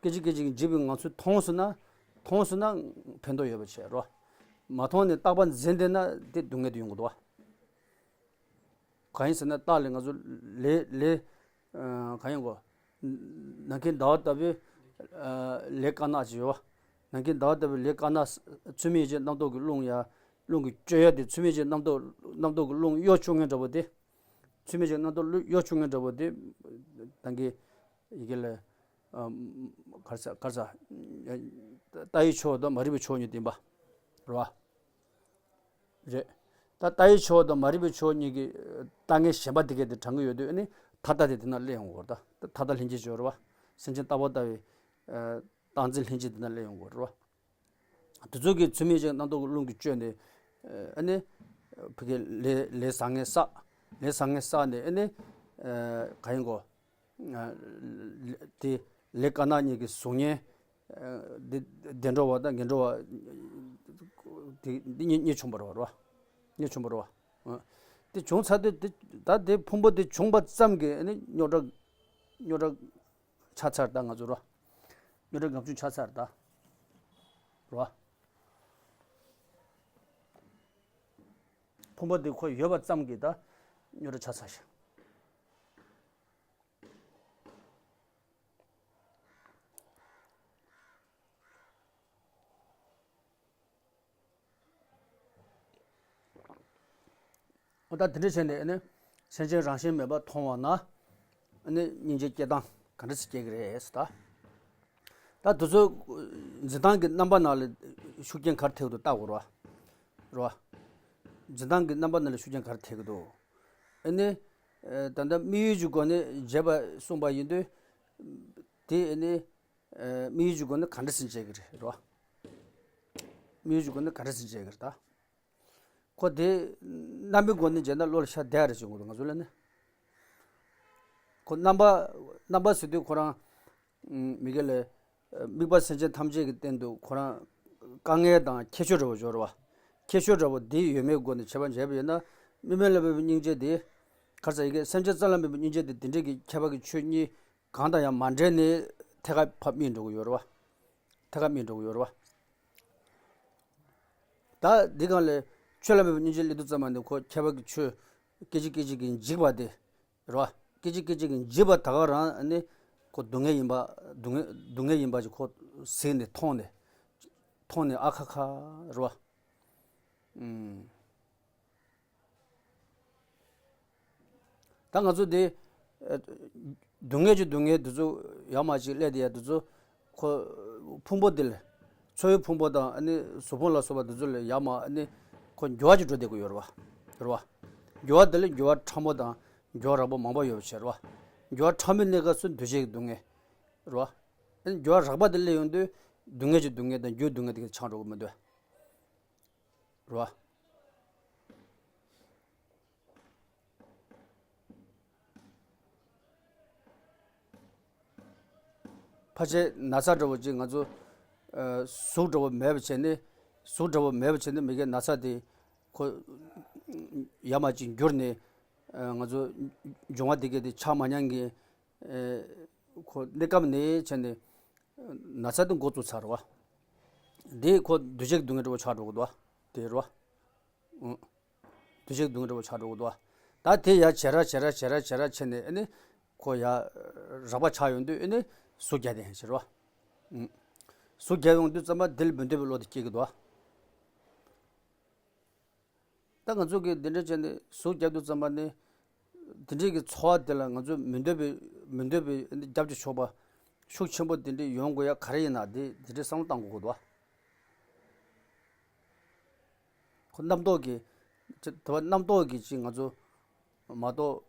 སྐད་ཅིག་སྐད་ཅིག་འཇིག་པའི་ངང་ཚུལ་མཐོང་སོང་ན། མཐོང་སོང་ན་ཕན་ཐོགས་ཡོད་པ་བྱས་རོ། མ་མཐོང་ནས་རྟག་པ་འཛིན་བསྡད་ན་དེ་སྡུག་བསྔལ་དེ་ཡོང་གི་འདུག་བ། གང་ཡིན་ཟེར་ན་རྟགས་ལས་ང་ཚོ་ལས་ལས། གང་ཡིན་གོ། ནམ་མཁའི་ཟླ་བ་ལྟ་བུའི་ལས་དཀར་ནག་ཅིག་ཡོད་བ། ནམ་མཁའི་ཟླ་བ་ལྟ་བུའི་ལས་དཀར་ནག་ཚུལ་མིན་ཡིད་བྱེད་རྣམ་རྟོག་གི་རླུང་ཡ། རླུང་གི་བཅོས་ཡ་དེ་ཚུལ་མིན་ཡིད་བྱེད་རྣམ་རྟོག་རྣམ་རྟོག་གི་རླུང་གཡོ་བཅུག་མཁན་འདྲ་པོ་དེ། ཚུལ་མིན་ཡིད་བྱེད་རྣམ་རྟོག་གཡོ་བཅུག་མཁན་འདྲ་པོ་དེ། ད་གིན་ཡི་གེ་ལ། གར་ས་གར་ས། ལྟ་བའི་ཆོས་དང་མ་རིག་པའི་ཆོས་གཉིས་ལྡན་པ། རེད་བ། རེད། ད་ལྟ་བའི་ཆོས་དང་མ་རིག་པའི་ཆོས་གཉིས་ཀྱི་ལྟ་ངན་གཞན་པ་དེ་གས་དེ་དྲངས་ཀྱི་ཡོད་དུས་ནི་མཐའ་ལྟ་དེ་དེ་ན་སླེབས་ཡོང་གི་རེད་ད། མཐའ་ལྟ་ལྷན་སྐྱེས་ཆོས་རེད་བ། སེམས་ཅན་རྟག་པ་ལྟ་བའི་རྟག་འཛིན་ལྷན་སྐྱེས་དེ་ན་སླེབས་ཡོང་གི་རེད་བ། དེ་ཚོ་གི་ཚུལ་མིན་ཡིད་བྱེད་རྣམ་རྟོག་གི་རླུང་གིས་བཅོས་ནས། ཨ་ནི། ཕ་གི་ལས་ལས་བཟང་ངན་བསགས། ལས་བཟང་ངན་བསགས་ནས་ཨ་ནི། ག་ཡིན་གོ། དེ་ལས་དཀར་ནག་གཉིས་ཀྱི་གཟུགས་བརྙན། དེ་བདེ་འགྲོ་བ་དང་ངན་འགྲོ་བ། དེ་དེ་གཉིས་གཉིས་བྱུང་བ་རེད་བ། གཉིས་བྱུང་བ་རེད་བ། དེ་བྱུང་ཚར་དུས་དེ་ད་དེ་ཕུང་པོ་དེ་བྱུང་བ་ཙམ་གྱིས་ཨ་ནི་རྙོག་དྲ་རྙོག་དྲ་ཆགས་ཚར་ད་ང་ཚོ་རོ། རྙོག་དྲ་ངམ་ཆུང་ཆགས་ཚར་ད། རོ། ཕུང་པོ་དེ་ཁོ་ཡོད་པ་ཙམ་གྱིས་ད་རྙོག་དྲ་ཆགས་ཚར་ཤག་འོ་ད་དེ་འདྲ་བྱས་ནས་ནི་སེམས་ཅན་རང་བཞིན་མེད་པར་མཐོང་བ་ན་ནི་སྙིང་རྗེ་སྐྱེ་སྟངས་ག་འདྲ་ཞིག་སྐྱེ་གི་རེད་ཟེར་ད། ད་དེ་ཚོ་འཛིན་སྟངས་ཀྱི་རྣམ་པ་ནང་ལ་ཤུགས་རྐྱེན་ག་རེ་ཐེབས་འདུག་ལྟ་དགོས་རེད་བ། རེད་བ། འཛིན་སྟངས་ཀྱི་རྣམ་པ་ནང་ལ་ཤུགས་རྐྱེན་ག་རེ་ཐེབས་ཀྱི་འདུག་ཨ་ནི། ད་ལྟ་དམིགས་ཡུལ་གྱི་སྒོ་ནས་བྱས་པ་གསུངས་པ་ཡིན་དུས། དེ་ཨ་ནི། དམིགས་ཡུལ་གྱི་སྒོ་ནས་ག་འདྲ་ཞིག་བྱེད་ཀྱི་རེད་རོ། དམིགས་ཡུལ་གྱི་སྒོ་ནས་ག་འདྲ་སེ་བྱེད་ཀྱི་རེད་ད། ཁོ་དེ་རྣམ་པའི་སྒོ་ནས་བྱས་ན་བློ་ལ་ཤར་བསྡད་རེད་བྱུང་གི་འདུག་ང་ཚོ་ལ་ནི། ཁོ་རྣམ་པ་རྣམ་པ་ཟེར་དུས་ཁོ་རང་མི་དགེ་ལས་དམིགས་པ་སེམས་ཅན་ཐམས་ཅད་ཀྱི་སྟེང་དུ་ཁོ་རང་དཀའ་ངལ་དང་ཁྱད་ཆོས་འདྲ་བོ་ཡོད་རེད་བ། ཁྱད་ཆོས་འདྲ་བོ་འདི་ཡོད་མེད་སྒོ་ནས་དཔྱད་པ་བྱས་པ་ཡིན་ན། དམིགས་མེད་ལ་མོས་པའི་སྙིང་རྗེ་དེ། ག་རེ་ཟེར་ཡི་གེ་སེམས་ཅན་ཙམ་ལ་མོས་པའི་སྙིང་རྗེ་དེ་དེ་འདྲས་ཀྱི་ཁྱད་པར་གྱི་ཆོས་གཉིས་གང་དང་ཡང་མ་འབྲེལ་ནས་ཐད་ཀར་ཕར་དམིགས་འགྲོ་གི་ཡོད་རེད་བ། ཐད་ཀར་དམིགས་འགྲོ་གི་ཡོད་རེད་བ། ད་འདི་གང་ལས་ཆོས་ལ་མོས་པའི་སྙིང་རྗེ་སླེབས་དུས་ཙམ་པ་ནི་ཁོ་ཁྱད་པར་གྱི་ཆོས་སྐད་ཅིག་སྐད་ཅིག་གིས་འཇིག་པ་དེ་རེད་བ། སྐད་ཅིག་སྐད་ཅིག་གིས་འཇིག་པ་ད་ག་རང་ནི་ཁོ་སྡུག་བསྔལ་ཡིན་པ། སྡུག་བསྔལ་སྡུག་བསྔལ་ཡིན་པ་ཞིག་ཁོ་གཟིགས་ནས་མཐོང་ནས་མཐོང་ནས་ཨ་ཁ་ཁ་རེད་བ། ཨུམ། ད་ང་ཚོ་འདི་ཨ་སྡུག་བསྔལ་གྱི་སྡུག་བསྔལ་འདི་ཚོ་ཡར་མར་ཅིག་སླེབས་བསྡད་ཡ་འདི་ཚོ་ཁོ་ཕུང་པོ་འདི་ལ་འཚོ་བའི་ཕུང་པོ་དང་ཨ་ནི་གཟུགས་ཕུང་ལ་སོགས་པ་འདི་ཚོ་ལ་ཡར་མར་ཨ་ནི་ཁོ་འགྱུར་བ་ཅིག་འགྲོ་བསྡད་ཀྱི་ཡོད་རེད་བ། རེད་བ། འགྱུར་བ་འདི་ལ་འགྱུར་བ་ཕྲ་མོ་དང་འགྱུར་བ་རགས་པ་མང་པོ་ཡོད་པ་བྱས་རེད་བ། འགྱུར་བ་ཕྲ་མོའི་གནས་སྐབས་སུ་འདུ་བྱེད་ཀྱི་སྡུག་བསྔལ་རེད་བ། ཨ་ནི་འགྱུར་བ་རགས་པ་འདི་སླེབས་ཡོང་དུས་སྡུག་བསྔལ་གྱི་སྡུག་བསྔལ་དང་རྒྱུའི་སྡུག་བསྔལ་དེ་ག་ཆགས་འགྲོ་གི་མི་འདུག་རེད་བ། ཕལ་ཆེར་ན་ཚ་འདྲ་བོ་ཅིག་ང་ཚོ་ཨ་གཟུགས་འདྲ་བོ་མེད་པ་བྱས་ནས། གཟུགས་འདྲ་བོ་མེད་པ་བྱས་ནས་མི་དགེ་ན་ཚ་དེ་ཁོ་ཡར་མར་ཅིག་འགྱུར་ནས་ཨ་ང་ཚོ་འབྱུང་བ་དེ་གས་དེ་ཆགས་མ་མྱོང་གི་ཨ་ཁོ་གནས་སྐབས་ནས་བྱས་ནས་ན་ཚ་དེ་འགོ་བཙུགས་ཚར་བ། དེ་ཁོ་འདུ་བྱེད་ཀྱི་སྡུག་བསྔལ་འདྲ་བོ་ཆགས་འགྲོ་གི་འདུག་བ། དེ་རེད་བ། ཨང་། འདུ་བྱེད་ཀྱི་སྡུག་བསྔལ་འདྲ་བོ་ཆགས་འགྲོ་གི་འདུག་བ། ད་དེ་ཡར་ཇེ་རགས་ཇེ་རགས་ཇེ་རགས་ཇེ་རགས་ཕྱིན་ནས་ཨ་ནི་ཁོ་ཡར་རགས་པ་ཆགས་ཡོང་དུས་ཨ་ནི་ཟུག་རྒྱག་བསྡད་ཡ་ཅིག་རེད་བ། ཨང་། ཟུག་རྒྱག་ཡོང་དུས་ཙམ་པ་དེ་ལ་མི་འདོད་པའི་བློ་དེ་སྐྱེ་གི་འདུག་བ། ད་ང་ཚོ་གིས་འདི་འདྲ་བྱས་ནས་ཟུག་རྒྱག་དུས་ཙམ་པ་ནི། འདི་འདྲའི་གི་ཚོར་བ་དེ་ལ་ང་ཚོས་མི་འདོད་པའི་མི་འདོད་པའི་རྒྱབ་ཀྱི་ཕྱོགས་པ་ཤུགས་ཆེན་པོ་དེ་འདྲའི་ཡོང་དགོས་ཡ་ག་རེ་ཡིན་ན་དེ་དེ་འདྲའི་བསམ་བློ་བཏང་དགོས་ཀྱི་འདུག་ཁོ་རྣམ་རྟོག་གི་ཅི་དེ་བ་རྣམ་རྟོག་གི་ཅི་ང་ཚོ་མ་གཏོགས་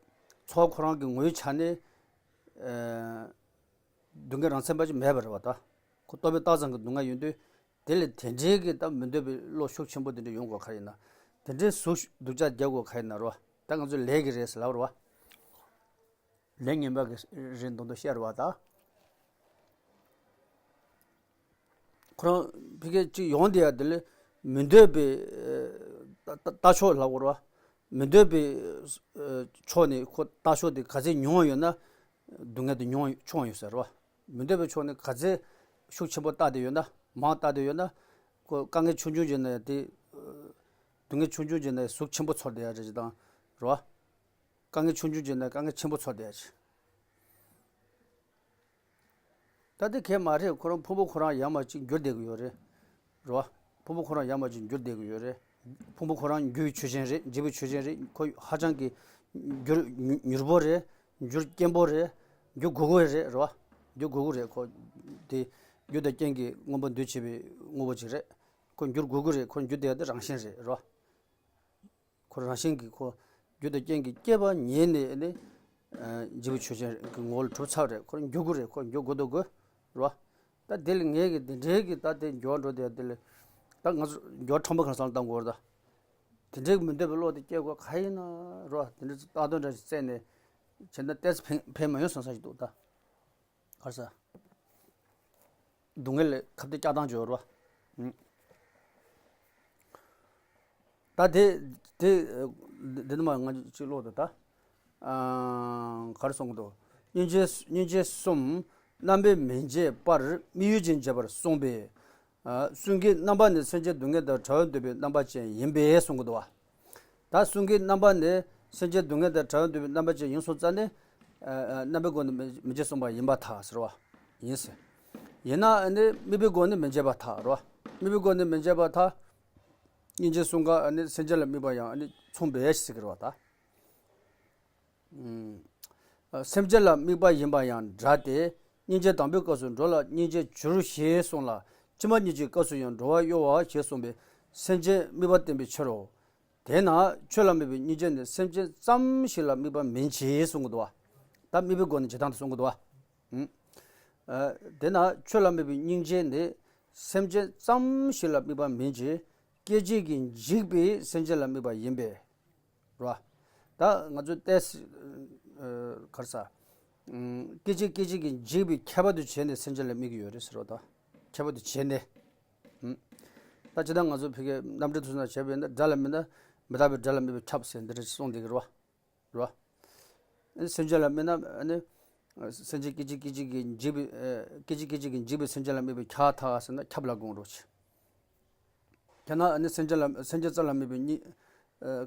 ཚོར་བ་ཁོ་རང་གི་ངོས་ཆ་ནས་ཨ་སྡུག་བསྔལ་རང་མཚན་པ་ཅིག་མེད་པ་རེད་བ་ད། ཁོ་རྟོག་པས་བཏགས་ཙམ་གྱི་སྡུག་བསྔལ་ཡོད་དུས། དེ་ལས་དེ་འདྲའི་གི་ད་མི་འདོད་པའི་བློ་ཤུགས་ཆེན་པོ་དེ་འདྲ་ཡོང་དགོས་ག་རེ་ཡིན་ན། དེ་འདྲའི་ཟུག་སྡུག་ཅག་རྒྱག་དགོས་ག་རེ་ཡིན་ན་རོ། ད་ང་ཚོ་ལས་ཀྱི་རེད་ཟེར་ལབ་རོ། ལས་ངན་པ་གི་རེད་མདོག་མདོག་བཤད་རོ་ད། ཁོ་རང་ཕ་གི་གཅིག་ཡོང་དེ་ཡ་དེ་ལས་མི་འདོད་པའི་ཨ་ལྟ་ལྟ་ཕྱོགས་ལབ་དགོས་རོ། མི་འདོད་པའི་ཨ་ཕྱོགས་ནས་ཁོ་ལྟ་ཕྱོགས་དེ་ག་ཚད་ཉུང་བ་ཡོད་ན། སྡུག་བསྔལ་དེ་ཉུང་ཆུང་བ་ཡོད་ཟེར་རོ། མི་འདོད་པའི་ཕྱོགས་ནས་ག་ཚད་ཤུགས་ཆེན་པོ་བཏགས་ཏེ་ཡོད་ན། མང་བཏགས་ཏེ་ཡོད་ན། ཁོ་དཀའ་ངལ་ཆུང་ཆུང་བྱས་ན་ཡང་དེ། སྡུག་བསྔལ་ཆུང་ཆུང་བྱས་ན་ཡང་ཟུག་ཆེན་པོ་ཚོར་བསྡད་ཡ་རེད་ཅེས་དང་། རོ། དཀའ་ངལ་ཆུང་ཆུང་བྱས་ན་དཀའ་ངལ་ཆེན་པོ་ཚོར་བསྡད་ཡ་ཅིག་ད་དེ་གས་མ་རེད། ཁོ་རང་ཕུང་པོ་ཁོ་རང་ཡར་མར་ཅིག་འགྱུར་བསྡད་ཀྱི་ཡོད་རེད། རེད་བ། ཕུང་པོ་ཁོ་རང་ཡར་མར་ཅིག་འགྱུར་བསྡད་ཀྱི་ཡོད་རེད། ཕུང་པོ་ཁོ་རང་རྒྱུ་ཡི་ཆོས་ཅན་རེད། འབྲས་བུའི་ཆོས་ཅན་རེད། ཁོ་ཧ་ཅང་གི་འགྱུར་མྱུར་མྱུར་པོ་རེད། འགྱུར་རྐྱེན་པོ་རེད། འགྱུར་དགོས་ཀྱི་རེད། རེད་བ། འགྱུར་དགོས་ཀྱི་རེད། ཁོ་དེ་རྒྱུ་དང་རྐྱེན་གྱིས་མངོན་པར་འདུ་བྱེད་པའི་དངོས་པོ་ཅིག་རེད། ཁོ་འགྱུར་དགོས་ཀྱི་རེད། ཁོ་འགྱུར་བསྡད་ཡ་དེ་རང་བཞིན་རེད། རེད་བ། ཁོ་རང་བཞིན་གྱིས་ཁོ་རྒྱུ་དང་རྐྱེན་གྱིས་སྐྱེས་པ་ཉིད་ནས་ནི། ཨ་འབྲས་བུ་ཆོས་ཅན་གྱི་ངོ་བོ་ལ་གྲུབ་ཚར་རེད། ཁོ་འགྱུར་དགོས་རེད། ཁོ་འགྱུར་དགོས་དང་དགོས། རེད་བ། ད་དེ་ལ་ངས་ཀྱི་དེ་འདྲའི་གི་ད་དེ་འགྱུར་བ་འགྲོ་དེ་དེ་ལ། ད་ང་ཚོ་འགྱུར་བ་ཕྲན་བུ་གང་སང་བཏང་དགོས་རེད་ད། དེ་འདྲའི་གི་མི་འདོད་པའི་བློ་དེ་སྐྱེ་དགོས་ག་ཡིན་ན། རེད་བ། དེ་འདྲའི་བཏང་དོན་འདྲ་ཞིག་བཙལ་ནས་བྱས་ན་ཏོག་ཙམ་ཕན་ཕན་མ་ཡོང་བསམ་ས་ཞིག་འདུག་ད། ག་རེ་ཟ། སྡུག་བསྔལ་ལ་ཁ་གཏད་བཅག་སྟངས་ཅིག་ཡོད་རེད་བ། ཨང་། ད་དེ་དེ་འདི་ནི་མ་ང་ཅིག་ཀློག་ད་ད། ཨང་། ག་རེ་གསུང་གི་འདུག་སྙིང་རྗེ་སྙིང་རྗེ་གསུམ། རྣམ་པས་མི་འབྱེད་པར་དམིགས་ཡུལ་གྱིས་འབྱེད་པར་གསུངས་པས། ཨ་གསུང་གི་རྣམ་པ་ནི་སེམས་ཅན་སྡུག་བསྔལ་དང་བྲལ་བར་འདོད་པའི་རྣམ་པ་ཅན་ཡིན་པས་གསུང་གི་འདུག་བ། ད་གསུང་གི་རྣམ་པ་ནི་སེམས་ཅན་སྡུག་བསྔལ་དང་བྲལ་བར་འདོད་པའི་རྣམ་པ་ཅན་ཡིན་སོང་ཙང་ནི། ཨ་ཨ་རྣམ་པའི་སྒོ་ནས་མི་མི་འབྱེད་གསུངས་པ་ཡིན་པར་ཐལ་ཟེར་བ། ཡིན་ཟེར། ཡིན་ན་ཨ་ནི་དམིགས་པའི་སྒོ་ནས་མི་འབྱེད་པར་ཐལ་རོ། དམིགས་པའི་སྒོ་ནས་མི་འབྱེད་པར་ཐལ། སྙིང་རྗེ་གསུམ་ཀ་ཨ་ནི་སེམས་ཅན་ལ་དམིགས་པ་ཡང་ཨ་ནི་མཚུངས་པས་ཟེར་གི་རེད་བ་ད། ཨུམ། སེམས་ཅན་ལ་དམིགས་པ་ཡིན་པ་ཡང་འདྲ་སྟེ། སྙིང་རྗེ་དང་པོའི་སྐབས་སུ་འགྲོ་ལ་སྙིང་རྗེར་གྱུར་ཞེས་གསུངས་ལ། ཕྱི་མ་གཉིས་ཀྱི་སྐབས་སུ་ཡང་འགྲོ་བར་གཡོ་བ་ཞེས་གསུངས་པས་སེམས་ཅན་དམིགས་པ་བསྟན་པའི་ཕྱིར་རོ། དེས་ན་ཆོས་ལ་དམིགས་པའི་སྙིང་རྗེ་ནི་སེམས་ཅན་ཙམ་ཞིག་ལ་དམིགས་པ་མིན་ཞེས་གསུང་གི་འདུག་བ། ད་དམིགས་པའི་སྒོ་ནས་འབྱེད་སྟངས་དེ་གསུང་གི་འདུག་བ། ཨུམ། ཨ་དེས་ན་ཆོས་ལ་དམིགས་པའི་སྙིང་རྗེ་ནི་ སེམས་ཅན་ཙམ་ཞིག་ལ་དམིགས་པ་མིན་གྱི། སྐད་ཅིག་གིས་འཇིག་པའི་སེམས་ཅན་ལ་དམིགས་པ་ཡིན་པས། རེད་བ། ད་ང་ཚོ་ཏེས་གར་ས། སྐད་ཅིག་སྐད་ཅིག་གིས་འཇིག་པའི་ཁྱད་པར་དུ་བྱས་ནས་སེམས་ཅན་ལ་དམིགས་ཀྱི་ཡོད་རེད་ཟེར་བ་དང་། ཁྱད་པར་དུ་བྱས་ནས། ད་ཇི་ལྟར་ང་ཚོ་ཕ་གིའི་རྣམ་འགྲེལ་དུ་སོང་ན་བྱས་པས་ན་སྒྲ་ལ་དམིགས་ན། མི་རྟག་པའི་སྒྲ་ལ་དམིགས་པའི་ཁྱབ་ཟེར་འདི་འདྲ་གསུངས་བསྡད་ཀྱི་རེད་བ། རེད་བ། སེམས་ཅན་ལ་དམིགས་ན་ནི། སེམས་ཅན་སྐད་ཅིག་སྐད་ཅིག་གིས་འཇིག་པའི། སྐད་ཅིག་སྐད་ཅིག་གིས་འཇིག་པའི་སེམས་ཅན་ལ་དམིགས་པའི་ཁྱབ་པ་ཟེར་ན་ཁྱབ་ལ་དགོངས་རོགས་བྱེད། ཁྱེད་ན་ནི་སེམས་ཅན་ལ་སེམས་ཅན་ཙམ་ལ་དམིགས་པའི་སྙིང་།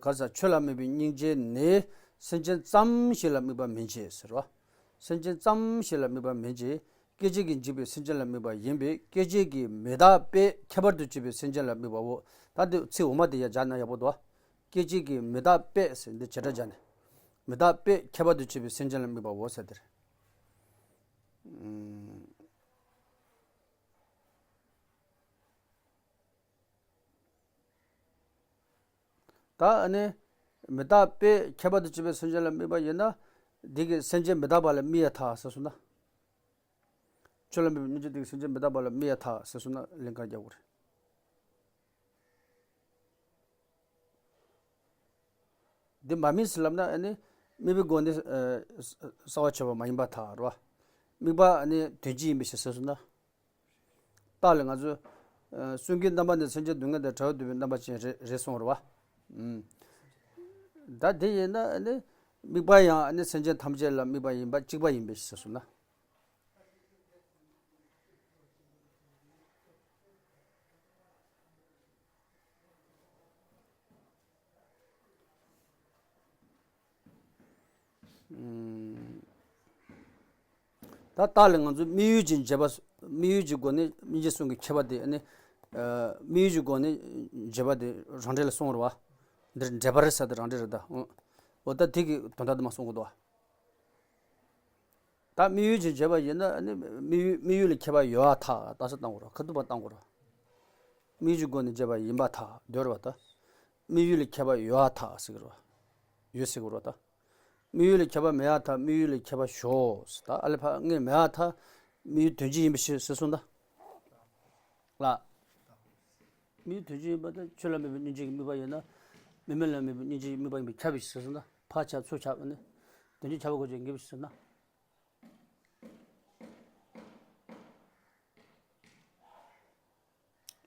གར་ས་ཆོས་ལ་དམིགས་པའི་སྙིང་རྗེ་ནི། སེམས་ཅན་ཙམ་ཞིག་ལ་དམིགས་པ་མིན་གྱི་ཟེར་བ། སེམས་ཅན་ཙམ་ཞིག་ལ་དམིགས་པ་མིན་གྱི། སྐད་ཅིག་གིས་འཇིག་པའི་སེམས་ཅན་ལ་དམིགས་པ་ཡིན་པས། སྐད་ཅིག་གིས་མི་རྟག་པས་ཁྱད་པར་དུ་བྱས་པའི་སེམས་ཅན་ལ་དམིགས་པའོ། ད་འདི་ཚིག་འོག་མ་དེ་ཡང་སྦྱར་ན་ཡག་པོ་འདུག། སྐད་ཅིག་གིས་མི་རྟག་པས་ཟེར་འདི་བྱེད་སྒྲ་སྦྱར་ནས། མི་རྟག་པས་ཁྱད་པར་དུ་བྱས་པའི་སེམས་ཅན་ལ་དམིགས་པའོ་ཟེར་དེར། ད་ཨ་ནི། མི་རྟག་པས་ཁྱད་པར་དུ་བྱས་པའི་སེམས་ཅན་ལ་དམིགས་པ་ཡིན་ན། འདི་གི་སེམས་ཅན་མི་རྟག་པ་ལ་དམིགས་ཡ་ཐག་ཟེར་སོང་ན། ཆོས་ལ་དམིགས་པའི་སྙིང་རྗེ་འདི་གི་སེམས་ཅན་མི་རྟག་པ་ལ་དམིགས་ཡ་ཐག་ཟེར་སོང་ན་ལན་གང་རྒྱག་དགོས་རེད། འདི་མ་དམིགས་སུ་ལབ་ན་ཨ་ནི། དམིགས་པའི་སྒོ་ནས་གསལ་བར་བྱེད་པ་མ་ཡིན་པར་ཐལ་རོ། དམིགས་པ་ཨ་ནི་དོན་སྤྱི་ཡིན་པའི་ཕྱིར་ཟེར་སོང་ན། རྟགས་ལས་ང་ཚོས། གསུང་གི་རྣམ་པ་ནི་སེམས་ཅན་སྡུག་བསྔལ་དང་བྲལ་བར་འདོད་པའི་རྣམ་པ་ཅན་རེད་རེད་གསུངས་རོ། ད་དེ་ཡིན་ན་ཨ་ནི། དམིགས་པ་ཡང་ཨ་ནི་སེམས་ཅན་ཐམས་ཅད་ལ་དམིགས་པ་ཡིན་པ་གཅིག་པ་ཡིན་པའི་ཕྱིར་ཟེར་སོང་ན། ད་རྟགས་ལས་ང་ཚོ་དམིགས་ཡུལ་གྱི་འབྱེད་པ། དམིགས་ཡུལ་གྱི་སྒོ་ནས་སྙིང་རྗེ་གསུམ་གྱི་ཁྱད་པར་དེ་ནི། དམིགས་ཡུལ་གྱི་སྒོ་ནས་འབྱེད་པ་དེ་རང་འགྲེལ་ལ་གསུངས་རེད་བ། འདིར་འབྲེལ་པ་རེད་ཟེར་དེ་རང་འགྲེལ་རེད་ད། འོ་ད་དེ་གི་དོན་དག་དེ་མ་གསུང་གི་འདུག་བ། ད་དམིགས་ཡུལ་གྱི་འབྱེད་པ་ཡིན་ན་ནི་དམིགས་ཡུལ་དམིགས་ཡུལ་ལ་ཁྱད་པར་ཡོད་པར་ཐལ། རྟགས་གསལ་བཏང་དགོས་རེད། ཁ་ཐུག་པ་བཏང་དགོས་རེད། དམིགས་ཡུལ་གྱི་སྒོ་ནས་འབྱེད་པ་ཡིན་པར་ཐལ་འདོད་རེད་བ་ད། དམིགས་ཡུལ་ལ་ཁྱད་པར་ཡོད་པར་ཐལ་ཟེར་གི་རེད་བ། ཡོད་ཟེར་གི་རེད་བ་ད། དམིགས་ཡུལ་ལ་ཁྱད་པར་མེད་པར་ཐལ། དམིགས་ཡུལ་ལ་ཁྱད་པར་ཞོག་ཟེར་ད། ཨ་ལས་ཕ་ངས་མེད་པར་ཐལ། དམིགས་ཡུལ་དོན་སྤྱི་ཡིན་པའི་ཕྱིར་ཟེར་སོང་ད། ལ། དམིགས་ཡུལ་དོན་སྤྱི་ཡིན་པ་དང་ཆོས་ལ་དམིགས་པའི་སྙིང་རྗེ་གི་དམིགས་པ་ཡོད་ན། དམིགས་མེད་ལ་དམིགས་པའི་སྙིང་རྗེ་གི་དམིགས་པ་ཡིན་པས་ཁྱབ་པའི་ཕྱིར་ཟེར་སོང་ན། ཕར་ཁྱབ་ཚུར་ཁྱབ་ནི། དོན་སྤྱི་ཁྱབ་པ་གོ་ཆོད་ངེས་པའི་ཕྱིར་ཟེར་ན།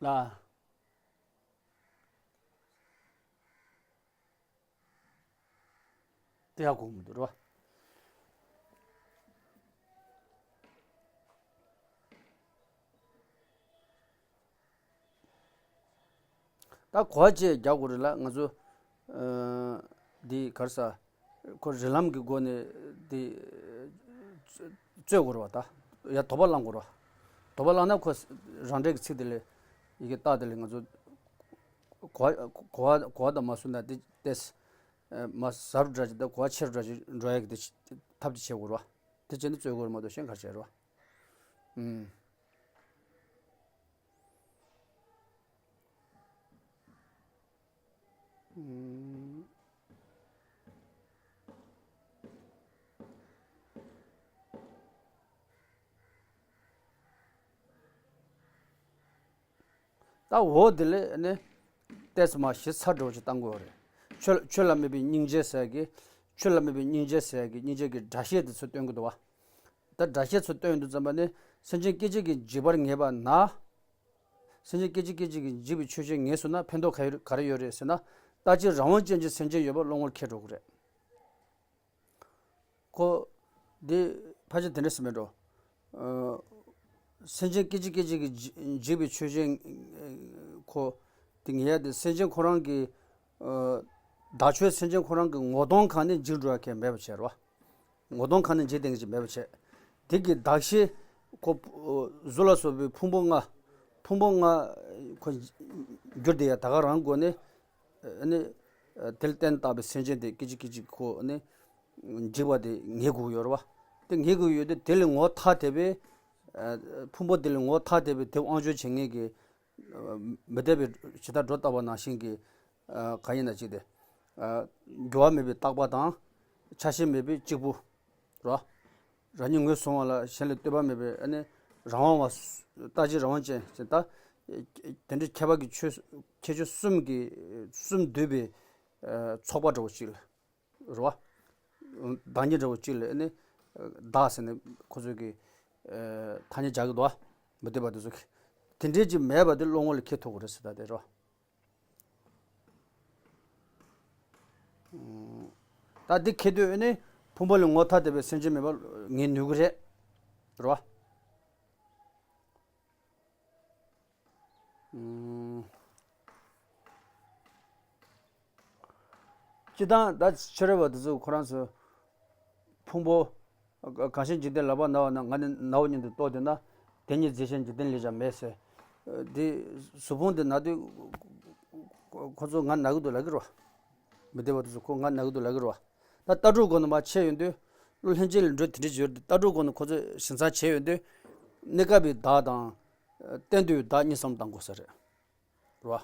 ལ། དེ་ཡང་དགོངས་མི་འདུག་རོ། ད་གོ་བ་བཅས་རྒྱག་དགོས་རེད་ལ་ང་ཚོ། འདི་གར་ས། ཁོ་རིགས་ལམ་གྱི་སྒོ་ནས་འདི། རྩོད་དགོས་རེད་བ་ད། ཡ་དོགས་པ་བསླང་དགོས་རེད་བ། དོགས་པ་བསླངས་ན་ཁོ། རང་འགྲེལ་གྱི་ཚིག་དེ་ལས། ཡི་གེ་རྟགས་དེ་ལས་ང་ཚོ། གོ་བ་གོ་བ་གོ་བ་དང་མ་བསྲུབས་ན་དེ་ཏེས། མ་ཟབ་འདྲ་ཅིག་དང་གོ་བ་ཆེར་འདྲ་ཅིག་འགྲོ་ཡ་གི་དེ་ཐབས་ཅིག་བྱེད་དགོས་རེད་བ། དེ་བྱས་ནས་རྩོད་དགོས་རེད་མ་གཏོགས་གཞན་ག་རེ་བྱས་རེད་བ། ཨུམ། ཨུམ། ད་འོ་དེ་ལས་ནི། ཏེས་མ་ཞིབ་ཚགས་འདྲ་བོ་ཅིག་བཏང་དགོས་རེད། ཆོས་ཆོས་ལ་དམིགས་པའི་སྙིང་རྗེ་ཟེར་གི། ཆོས་ལ་དམིགས་པའི་སྙིང་རྗེ་ཟེར་གི་སྙིང་རྗེ་གི་སྒྲ་བཤད་དེ་ཚོ་སྟོན་གི་འདུག་བ། ད་སྒྲ་བཤད་ཚོ་སྟོན་དུས་ཙམ་པ་ནི། སེམས་ཅན་སྐད་ཅིག་གིས་འཇིག་པར་ངེས་པ་ན། སེམས་ཅན་སྐད་ཅིག་སྐད་ཅིག་གིས་འཇིག་པའི་ཆོས་ཅན་ངེས་སོང་ན་ཕན་ཐོགས་ག་ཡོད་ག་རེ་ཡོད་རེད་ཟེར་ན། རྟག་གཅིག་རང་དབང་ཅན་གྱི་སེམས་ཅན་ཡོད་པ་བློ་ངོར་འཁེལ་འགྲོ་གི་རེད། ཁོ། འདི་ཕལ་ཆེར་དེ་འདྲ་ཟེར་མེད་འགྲོ། ཨ། སེམས་ཅན་སྐད་ཅིག་སྐད་ཅིག་གིས་འཇིག་འཇིག་པའི་ཆོས་ཅན། ཁོ། དེ་ངེས་ཡ་དེ་སེམས་ཅན་ཁོ་རང་གི། ཨ། བདག་ཆོས་སེམས་ཅན་ཁོ་རང་གི་ངོ་གདོང་གང་ནས་འཇིག་འགྲོ་ཡ་གང་མེད་པ་བྱས་རོ། ངོ་གདོང་གང་ནས་འཇིག་བསྡད་མཁན་ཅིག་མེད་པ་བྱས། དེ་གི་གདགས་གཞི། ཁོ། གཟུགས་ལ་སོགས་པའི་ཕུང་པོ་ལྔ། ཕུང་པོ་ལྔ། ཁོ། འགྱུར་བསྡད་ཡ་ད་ག་རང་སྒོ་ནས། ཨ་ནི། དེ་ལ་བརྟེན་བཏགས་པའི་སེམས་ཅན་དེ་སྐད་ཅིག་སྐད་ཅིག་ཁོ་ནི། འཇིག་པ་དེ་ངེས་དགོས་ཡོད་རེད་བ། དེ་ངེས་དགོས་ཡོད་དེ་དེ་ལས་ངོ་ཐ་དད་པའི། ཕུང་པོ་དེ་ལས་ངོ་ཐ་དད་པའི་དེ་དབང་སྒྱུར་བྱེད་མཁན་གྱི། མི་འཐད་པའི་ཇི་ལྟར་སྒྲོ་བཏགས་པ་ནང་བཞིན་གྱི། གང་ཡིན་ན་ཅིག་དེ། འགྱུར་བ་མེད་པའི་རྟག་པ་དང་། ཆགས་ཞེན་མེད་པའི་གཅིག་པུ། རོ། རང་ཉིད་ངོས་བཟུང་བ་ལ་གཞན་ལས་ལྟོས་པ་མེད་པའི་ཨ་ནི། རང་དབང་བ། ལྟ་ཅི་རང་དབང་ཅན་ཅེས་ད། དེ་འདྲའི་ཁྱད་པར་གྱི་ཆོས། ཁྱད་ཆོས་གསུམ་གྱི། གསུམ་འདུས་པའི་ཚོགས་པ་འདྲ་བོ་ཅིག་ལ། རེད་བ། བདག་ཉིད་འདྲ་བོ་ཅིག་ལ་ནི། བདག་ཟེར་ནས་ཁོ་ཚོས་ཀྱི། ཐ་སྙད་སྦྱར་གྱི་འདུག་བ། མི་སྡེ་པ་དེ་ཚོ་གིས། དེ་འདྲའི་ཅིག་མེད་པ་དེ་བློ་ངོ་ལ་འཁེལ་ཐུབ་ཀྱི་རེད་ཟེར། ད་དེ་རེད་བ། ད་འདི་ཁེ་དུས་ཨེ་ནི་ཕུང་པོ་ལས་ངོ་ཐ་དད་པའི་སེམས་ཅན་མེད་པར་ངེས་ནུས་ཀྱི་རེད། རེད་བ། སྤྱིར་བཏང་ད་ཕྱི་རོལ་པ་དེ་ཚོ་ཁོ་རང་ཚོ་ཕུང་པོ། གང་ཞིག་འཇིག་རྟེན་ལག་པ་ན་བ་ན། ང་ནི་ནའོ་སྙམ་དུ་རྟོག་དེ་ན། དེ་ཉིད་རྫས་གཞན་འཇིག་རྟེན་ལས་ཀྱང་མེད་ཟེར། དེ་གཟུགས་ཕུང་དེ་ན་དུས་ཁོ་ཚོ་ང་ན་གི་འདུག་ལབ་ཀྱི་རེད་བ། མི་སྡེ་པ་དེ་ཚོ་ཁོ་ང་ན་གི་འདུག་ལབ་ཀྱི་རེད་བ། ད་ལྟ་གྲུབ་སྒོ་ནས་མར་ཕྱེ་ཡོང་དུས། བློ་ལྷན་སྐྱེས་ལ་འགྲོ་དེ་འདྲ་ཡོད་དུས། ལྟ་གྲུབ་སྒོ་ནས་ཁོ་ཚོས་ཞིབ་ཚགས་བྱས་ཡོང་དུས། གནས་སྐབས་པའི་བདག་དང་གཏན་དུ་བདག་གཉིས་བསམ་བློ་བཏང་དགོས་ས་རེད། རེད་བ།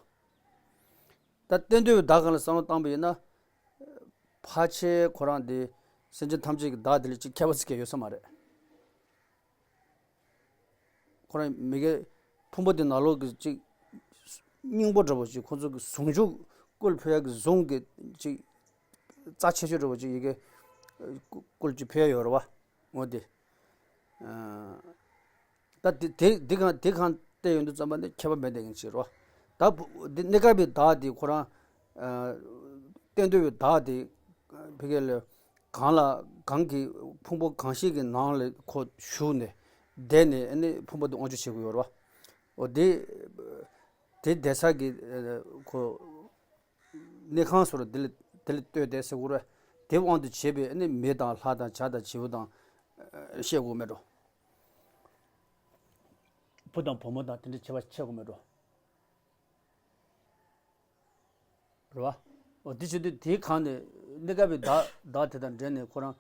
ད་གཏན་དུ་བདག་གང་ལ་བསམ་བློ་བཏང་པ་ཡིན་ན། ཕལ་ཆེར་ཁོ་རང་དེ་སེམས་ཅན་ཐམས་ཅད་ཀྱི་བདག་དེ་ལ་ཅིག་ཁྱད་པར་ཅིག་ཡོད་ས་མ་རེད། ཁོ་རང་མི་དགེ་ཕུང་པོ་དེ་ནང་ལོགས་ཀྱི་ཅིག་སྙིང་པོ་འདྲ་པོ་ཅིག་ཁོ་ཚོ་གི་ཟུང་འཇུག་སྐུལ་ཕུལ་ཡག་གི་ཟུང་གི་ཅིག་རྩ་ཆེ་ཤོས་འདྲ་པོ་ཅིག་ཡི་གེ་སྐུལ་ཅིག་ཕུལ་ཡག་ཡོད་རེད་བ། འོ་དེ། ད་དེ་དེ་དེ་གང་དེ་གང་བལྟས་ཡོང་དུས་ཙམ་པ་ནི་ཁྱད་པར་མེད་བསྡད་མཁན་ཅིག་རེད་བ། ད་བུ་དེ་གནས་སྐབས་པའི་བདག་དེ་ཁོ་རང་། གཏན་དུ་བའི་བདག་དེ་ཕ་གི་ལ་གང་ལ་གང་གི་ཕུང་པོ་གང་ཞིག་གི་ནང་ལ་ཁོ་ཞུགས་ནས་བསྡད་ནས་ཨ་ནི་ཕུང་པོ་དེ་དབང་སྒྱུར་བྱེད་དགོས་ཡོད་རེད་བ། འོ་དེ་དེ་བསྡད་ས་གི་ཁོ། གནས་ཁང་སོགས་ལ་དེ་ལ་དེ་ལ་ལྟོས་ཏེ་ཟེར་དགོས་རེད། དེ་དབང་དུ་བྱས་པའི་ནི་མི་དང་ལྷ་དང་བྱ་དང་བྱིའུ་དང་བཤད་དགོས་མེད་འགྲོ། བུ་དང་བུ་མོ་དང་དེ་འདྲ་ཁྱད་པར་ཕྱེ་དགོས་མེད་འགྲོ། རེད་བ། འོ་དེ་བྱེད་དུས་དེའི་གང་ནས་གནས་སྐབས་པའི་བདག་བདག་དེ་དང་འབྲེལ་ནས་ཁོ་རང་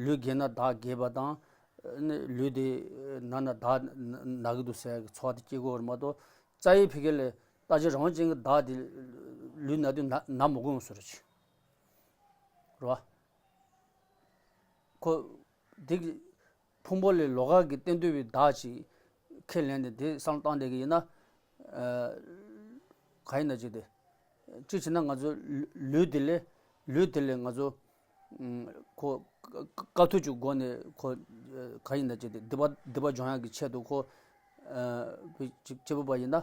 ལུས་རྒས་ན་བདག་རྒས་པ་དང་། ནི་ལུས་དེ་ན་ན་བདག་ན་གི་འདུག་ཟེར་ཡག་གི་ཚོར་བ་དེ་སྐྱེ་དགོས་རེད་མ་གཏོགས། རྩ་བའི་ཕ་གི་ལ་ལྟ་ཅི་རང་དབང་ཅན་གྱི་བདག་དེ་ལུས་ན་དུས་ན་ན་མི་དགོས་ཡོང་ས་རེད། རེད་བ། ཁོ་དེ་གི་ཕུང་པོ་ལས་ལོགས་ཀ་གི་གཏན་དུ་བའི་བདག་ཅིག་ཁས་ལེན་ནས་དེ་བསམ་བློ་བཏང་བསྡད་ཀྱི་ཡིན་ན། ག་ཡིན་ན་ཅིག་དེ། གཅིག་བྱས་ན་ང་ཚོ་ལུས་དེ་ལས་ལུས་དེ་ལས་ང་ཚོ་ཁོ་དཀའ་ཐུབ་ཀྱི་སྒོ་ནས་ཁོ་ག་ཡིན་ན་ཅིག་དེ་སྡིག་པ་སྡིག་པ་སྦྱོང་ཡག་གི་ཆེད་དུ་ཁོ་གཅིག་གཅིག་པུ་པ་ཡིན་ན།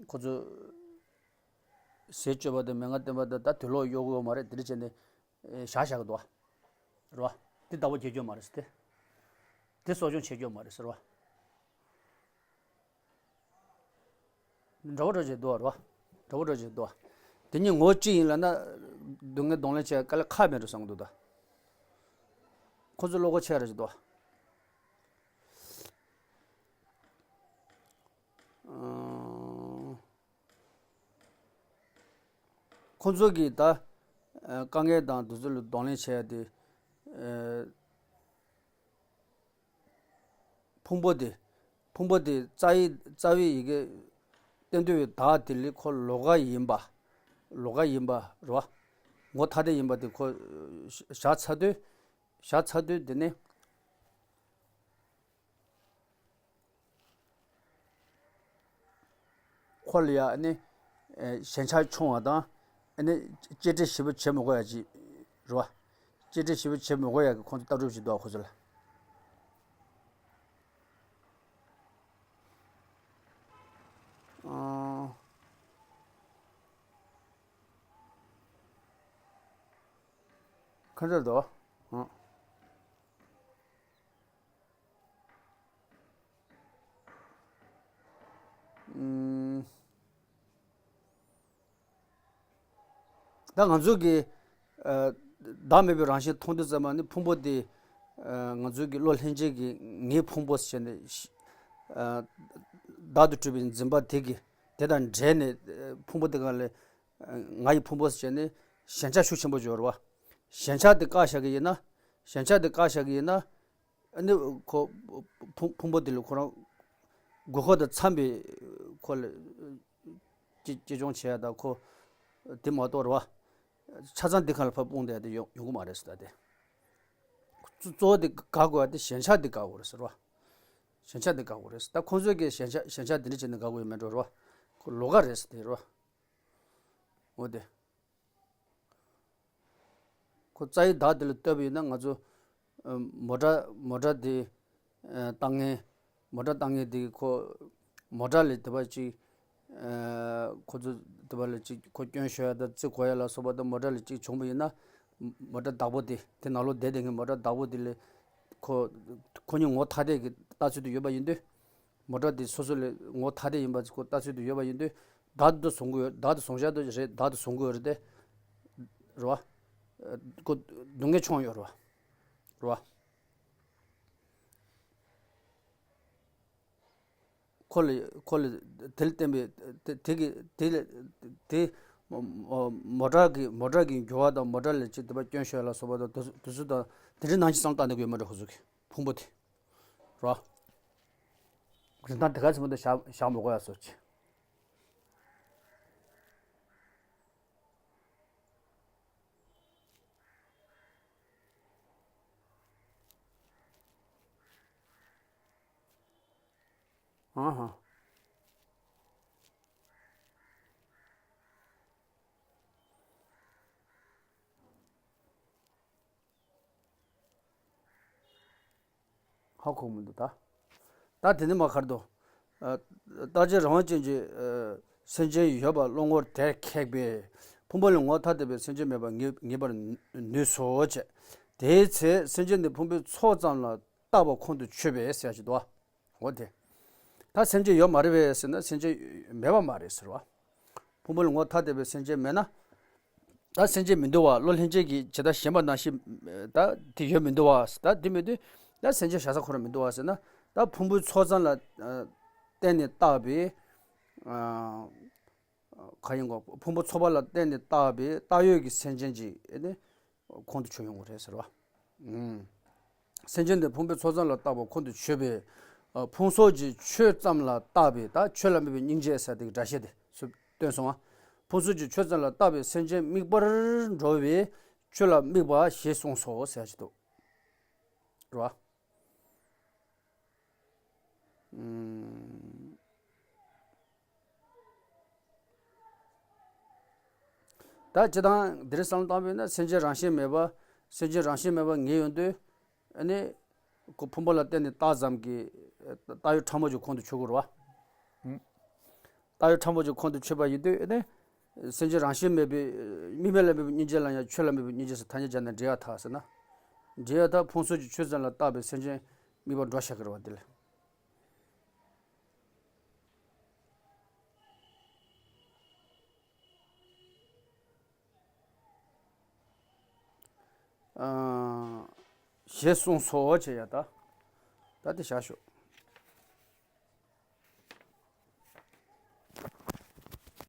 ཁོ་ཚོ་ཟས་སྤྱོད་པ་དང་མན་ངག་བསྟེན་པ་དང་ད་དུག་ལོག་གཡོག་གི་ཡོད་མ་རེད། དེ་འདྲ་བྱས་ནས་བཞག་བཞག་གི་འདུག་བ། རེད་བ། དེ་བདག་པོ་རྒྱག་རྒྱུ་མ་རེད་ཟེར་ཏེ། དེ་གསོ་སྐྱོང་བྱེད་རྒྱུ་མ་རེད་ཟེར་བ། འདྲ་བོ་འདྲ་བྱེད་འདུག་བ། རེད་བ། འདྲ་བོ་འདྲ་བྱེད་འདུག་བ། དེ་གཉིས་ངོ་གཅིག་ཡིན་ལབ་ན། སྡུག་བསྔལ་གདོང་ལེན་བྱེད་དཀའ་ལས་ཁག་མེད་འགྲོ་བསམ་གི་འདུག་ད། ཁོ་ཚོ་བློ་ཁོག་ཆེ་ར་ཞིག་འདུག་བ། ཨང་། ཁོང་ཚོ་གིས་ད་དཀའ་ངལ་དང་དེ་ཚོ་ལ་གདོང་ལེན་བྱས་ཏེ། ཕུང་པོ་དེ། ཕུང་པོ་དེ་རྩ་བའི་རྩ་བའི་ཡི་གེ་གཏན་དུ་བའི་བདག་དེ་ལས་ཁོ་ལོགས་ཀ་ཡིན་པ། ལོགས་ཀ་ཡིན་པ་རེད་བ། ངོ་ཐ་དད་ཡིན་པ་དེ་ཁོ་བཞག་ཚར་དུས། བཞག་ཚར་དུས་དེ་ནི། ཁོ་ལ་ཡ་ཨ་ནི། ཞེན་ཆགས་ཆུང་བ་དང་། ཨ་ནི་གཅེས་སྤྲས་ཞིབ་པོ་བྱེད་མི་དགོས་ཡ་ཅིག་རེད་བ། གཅེས་སྤྲས་ཞིབ་པོ་བྱེད་མི་དགོས་ཡ་གི་ཁོང་ཚོ་ལྟ་གྲུབ་ཅིག་འདུག་བ་ཁོ་ཚོ་ལ། ཨང་། ཁ་འདྲ་འདུག་ཨང་། ཨུམ། ད་ང་ཚོ་གི་ཨ་བདག་མེད་པའི་རང་བཞིན་མཐོང་དུས་ཙམ་པ་ནི་ཕུང་པོ་དེ། ཨ་ང་ཚོ་གི་བློ་ལྷན་སྐྱེས་ཀྱི་ངའི་ཕུང་པོ་ཟེར་ནས་ཨ་བདག་ཏུ་གྲུབ་པའི་འཛིན་པ་དེ་གི་དེ་དང་འབྲེལ་ནས་ཨ་ཕུང་པོ་དེ་ག་ལས་ཨ་ང་ཡི་ཕུང་པོ་ཟེར་ནས་ཞེན་ཆགས་ཤུགས་ཆེན་པོ་སྦྱོར་བ། ཞེན་ཆགས་དེ་བཀག་བཞག་གི་ཡིན་ན། ཞེན་ཆགས་དེ་བཀག་བཞག་གི་ཡིན་ན། ཨ་ནི་ཁོ་ཕུང་ཕུང་པོ་དེ་ལ་ཁོ་རང་དགོས་མཁོ་དང་འཚམ་པའི་ཁོ་ལ་གཅེས་གཅེས་སྐྱོང་བྱེད་ཡ་དང་ཁོ་དེ་མ་གཏོགས་རེད་བ། ཆ་ཚང་འདི་ག་ལ་ཕར་སྤུངས་བསྡད་ཡ་དེ་ཡོང་ཡོང་གི་མ་རེད་ཟེར་ད་དེ། གཙོ་གཙོ་བོ་དེ་དགག་དགོས་ཡ་དེ་ཞེན་ཆགས་དེ་དགག་དགོས་རེད་ཟེར་བ། ཞན་ཆ་འདི་དགག་དགོས་རེད། ད་ཁོང་ཚོས་ཀྱི་ཞན་ཆ་ཞན་ཆ་འདི་འདྲ་བྱས་ནས་དགག་དགོས་ཡོད་མེད་འགྲོ་རོ། ཁོ་ལོགས་ཀ་རེད་ཟེར་དེ་རོ། འོ་དེ། ཁོ་རྩ་ཡི་བདག་དེ་ལ་ལྟོས་པ་ཡིན་ན། ང་ཚོ་མོ་ཊ་མོ་ཊ་དེ་བཏང་མཁན། མོ་ཊ་བཏང་མཁན་དེ་ཁོ་མོ་ཊ་ལས་དེ་བ་ཅིག་ཁོ་ཚོ་དེ་བ་ལ་ཅིག་ཁོ་སྐྱོན་ཤོར་ཡ་དང་རྩིས་གོ་ཡ་ལ་སོགས་པ་དང་མོ་ཊ་ལ་ཅིག་བྱུང་བ་ཡིན་ན། མོ་ཊ་བདག་པོ་དེ་དེ་ནང་ལོགས་བསྡད་བསྡད་མཁན་མོ་ཊ་བདག་པོ་དེ་ལ་ཁོ་ཁོ་གཉིས་ངོ་ཐ་དད་ཀྱི་ལྟ་ཚུལ་དུ་ཡོད་པ་ཡིན་དུས། མོ་ཊ་དེ་སོ་སོ་ལས་ངོ་ཐ་དད་ཡིན་པ་ཁོ་ལྟ་ཚུལ་དུ་ཡོད་པ་ཡིན་དུས། བདག་ཏུ་བཟུང་གི་ཡོད། བདག་ཏུ་བཟུང་བཞག་དུ་རེད། བདག་ཏུ་བཟུང་གི་ཡོད་རེད་དེ། རེད་བ། ཁོ་སྡུག་བསྔལ་བྱུང་ཡོད་རེད་བ། རེད་བ། ཁོ་ལ་ཁོ་ལ་དེ་ལ་བརྟེན་པའི་དེ་དེ་གི་དེ་ལ་དེ་མོ་མོ་ཊ་གི་མོ་ཊ་གི་འགྱུར་བ་དང་མོ་ཊ་ལ་ཅིག་དེ་བ་སྐྱོན་ཤོར་ལ་སོགས་པ་དང་དེ་དེ་ཚོ་དང་དེ་འདྲའི་ནང་བཞིན་བསམ་བཏང་འདོད་ཀྱི་ཡོད་མ་རེད། ཁོ་ཚོ་གི་ཕུང་པོ་དེ། རོ། རིན་ཐང་དེ་ག་ཚོད་མ་གཏོགས་བཞག་བཞག་མི་དགོས་ཡ་བཟོ་ཅིག་ཨ་ཧ། ཧ་གོ་མི་འདུག་ད། ད་དེ་ནི་མ་ཁར་དུ། ཨ། རྟག་གཅིག་རང་དབང་ཅན་གྱི་ཨ་སེམས་ཅན་ཡོད་པ་བློ་ངོར་དེར་ཁེགས་པས། ཕུང་པོ་ལས་ངོ་ཐ་དད་པའི་སེམས་ཅན་མེད་པར་ངེས་ངེས་པར་ནུས་སོ་བྱས། དེའི་ཚེ་སེམས་ཅན་ནི་ཕུང་པོའི་ཚོགས་ཙམ་ལ་བཏགས་པ་ཁོང་དུ་ཆུད་པས་ཟེར་ཞིག་འདུག་འོ་དེ། ད་སེམས་ཅན་ཡོད་མ་རེད་པས་ཟེར་ན་སེམས་ཅན་མེད་པ་མ་རེད་ཟེར་བ། ཕུང་པོ་ལ་ངོ་ཐ་དད་པའི་སེམས་ཅན་མེད་ན། ད་སེམས་ཅན་མི་འདུག་བ། བློ་ལྷན་སྐྱེས་ཀྱིས་ཇི་ལྟར་ཞེན་པ་ནང་བཞིན་ད་དེ་ཡོད་མི་འདུག་བ། ད་དེ་མེད་དུས་ད་སེམས་ཅན་བཞག་ས་ཁོ་རང་མི་འདུག་བ་ཟེར་ན། ད་ཕུང་པོའི་ཚོགས་ཙམ་ལ་ཨ་བརྟེན་ནས་བཏགས་པའི་ཨ་ག་ཡིན་གོ། ཕུང་པོ་ཚོགས་པ་ལ་བརྟེན་ནས་བཏགས་པའི་བཏགས་ཡོད་ཀྱི་སེམས་ཅན་གྱི་ཨེ་ནི་ཁོང་དུ་ཆུད་ཡོང་གི་རེད་ཟེར་བ། ཨུམ། སེམས་ཅན་དེ་ཕུང་པོའི་ཚོགས་ཙམ་ལ་བཏགས་པ་ཁོང་དུ་ཆུད་པས། ཨ། ཕུང་སོགས་ཀྱི་ཆོས་ཙམ་ལ་བཏགས་པའི་ད་ཆོས་ལ་དམིགས་པའི་སྙིང་རྗེ་ཟེར་དེ་གི་སྒྲ་བཤད་དེ་སུ་སྟོན་སོང་ང་། ཕུང་སོགས་ཀྱི་ཆོས་ཙམ་ལ་བཏགས་པའི་སེམས་ཅན་དམིགས་པར་འགྲོ་བའི་ཆོས་ལ་དམིགས་པ་ཞེས་གསུངས་སོ་ཟེར་ཞིག་འདུག་རེད་བ། ཨུམ། ད་སྤྱིར་བཏང་འདིར་བསམ་བློ་བཏང་བས་ན་སེམས་ཅན་རང་བཞིན་མེད་པ། སེམས་ཅན་རང་བཞིན་མེད་པ་ངེས་ཡོང་དུས། ཨ་ནི་ཁོ་ཕུང་པོ་ལ་བརྟེན་ནས་བཏགས་ཙམ་གྱི་བཏགས་ཡོད་ཕྲ་མོ་ཅིག་ཁོང་དུ་ཆུད་དགོས་རེད་བ། བཏགས་ཡོད་ཕྲ་མོ་ཅིག་ཁོང་དུ་ཆུད་པ་ཡིན་དུས་ཨ་ནི་སེམས་ཅན་རང་བཞིན་མེད་པའི་དམིགས་མེད་ལ་དམིགས་པའི་སྙིང་རྗེ་ལ་ཡང་ཆོས་ལ་དམིགས་པའི་སྙིང་རྗེ་ཟེར་ཐ་སྙད་སྦྱར་ན་འགྲིག་ཡ་ཐག་ཟེར་ན། འགྲིག་ཡ་ཐག་ཕུང་སོགས་ཀྱི་ཆོས་ཙམ་ལ་བཏགས་པའི་སེམས་ཅན་དམིགས་པ་འགྲོ་བཞག་གི་རེད་བ་དེ་ལ། ཨ། ཞེས་གསུངས་སོ་བྱས་ཡ་ད། ད་དེ་བཞག་ཤོག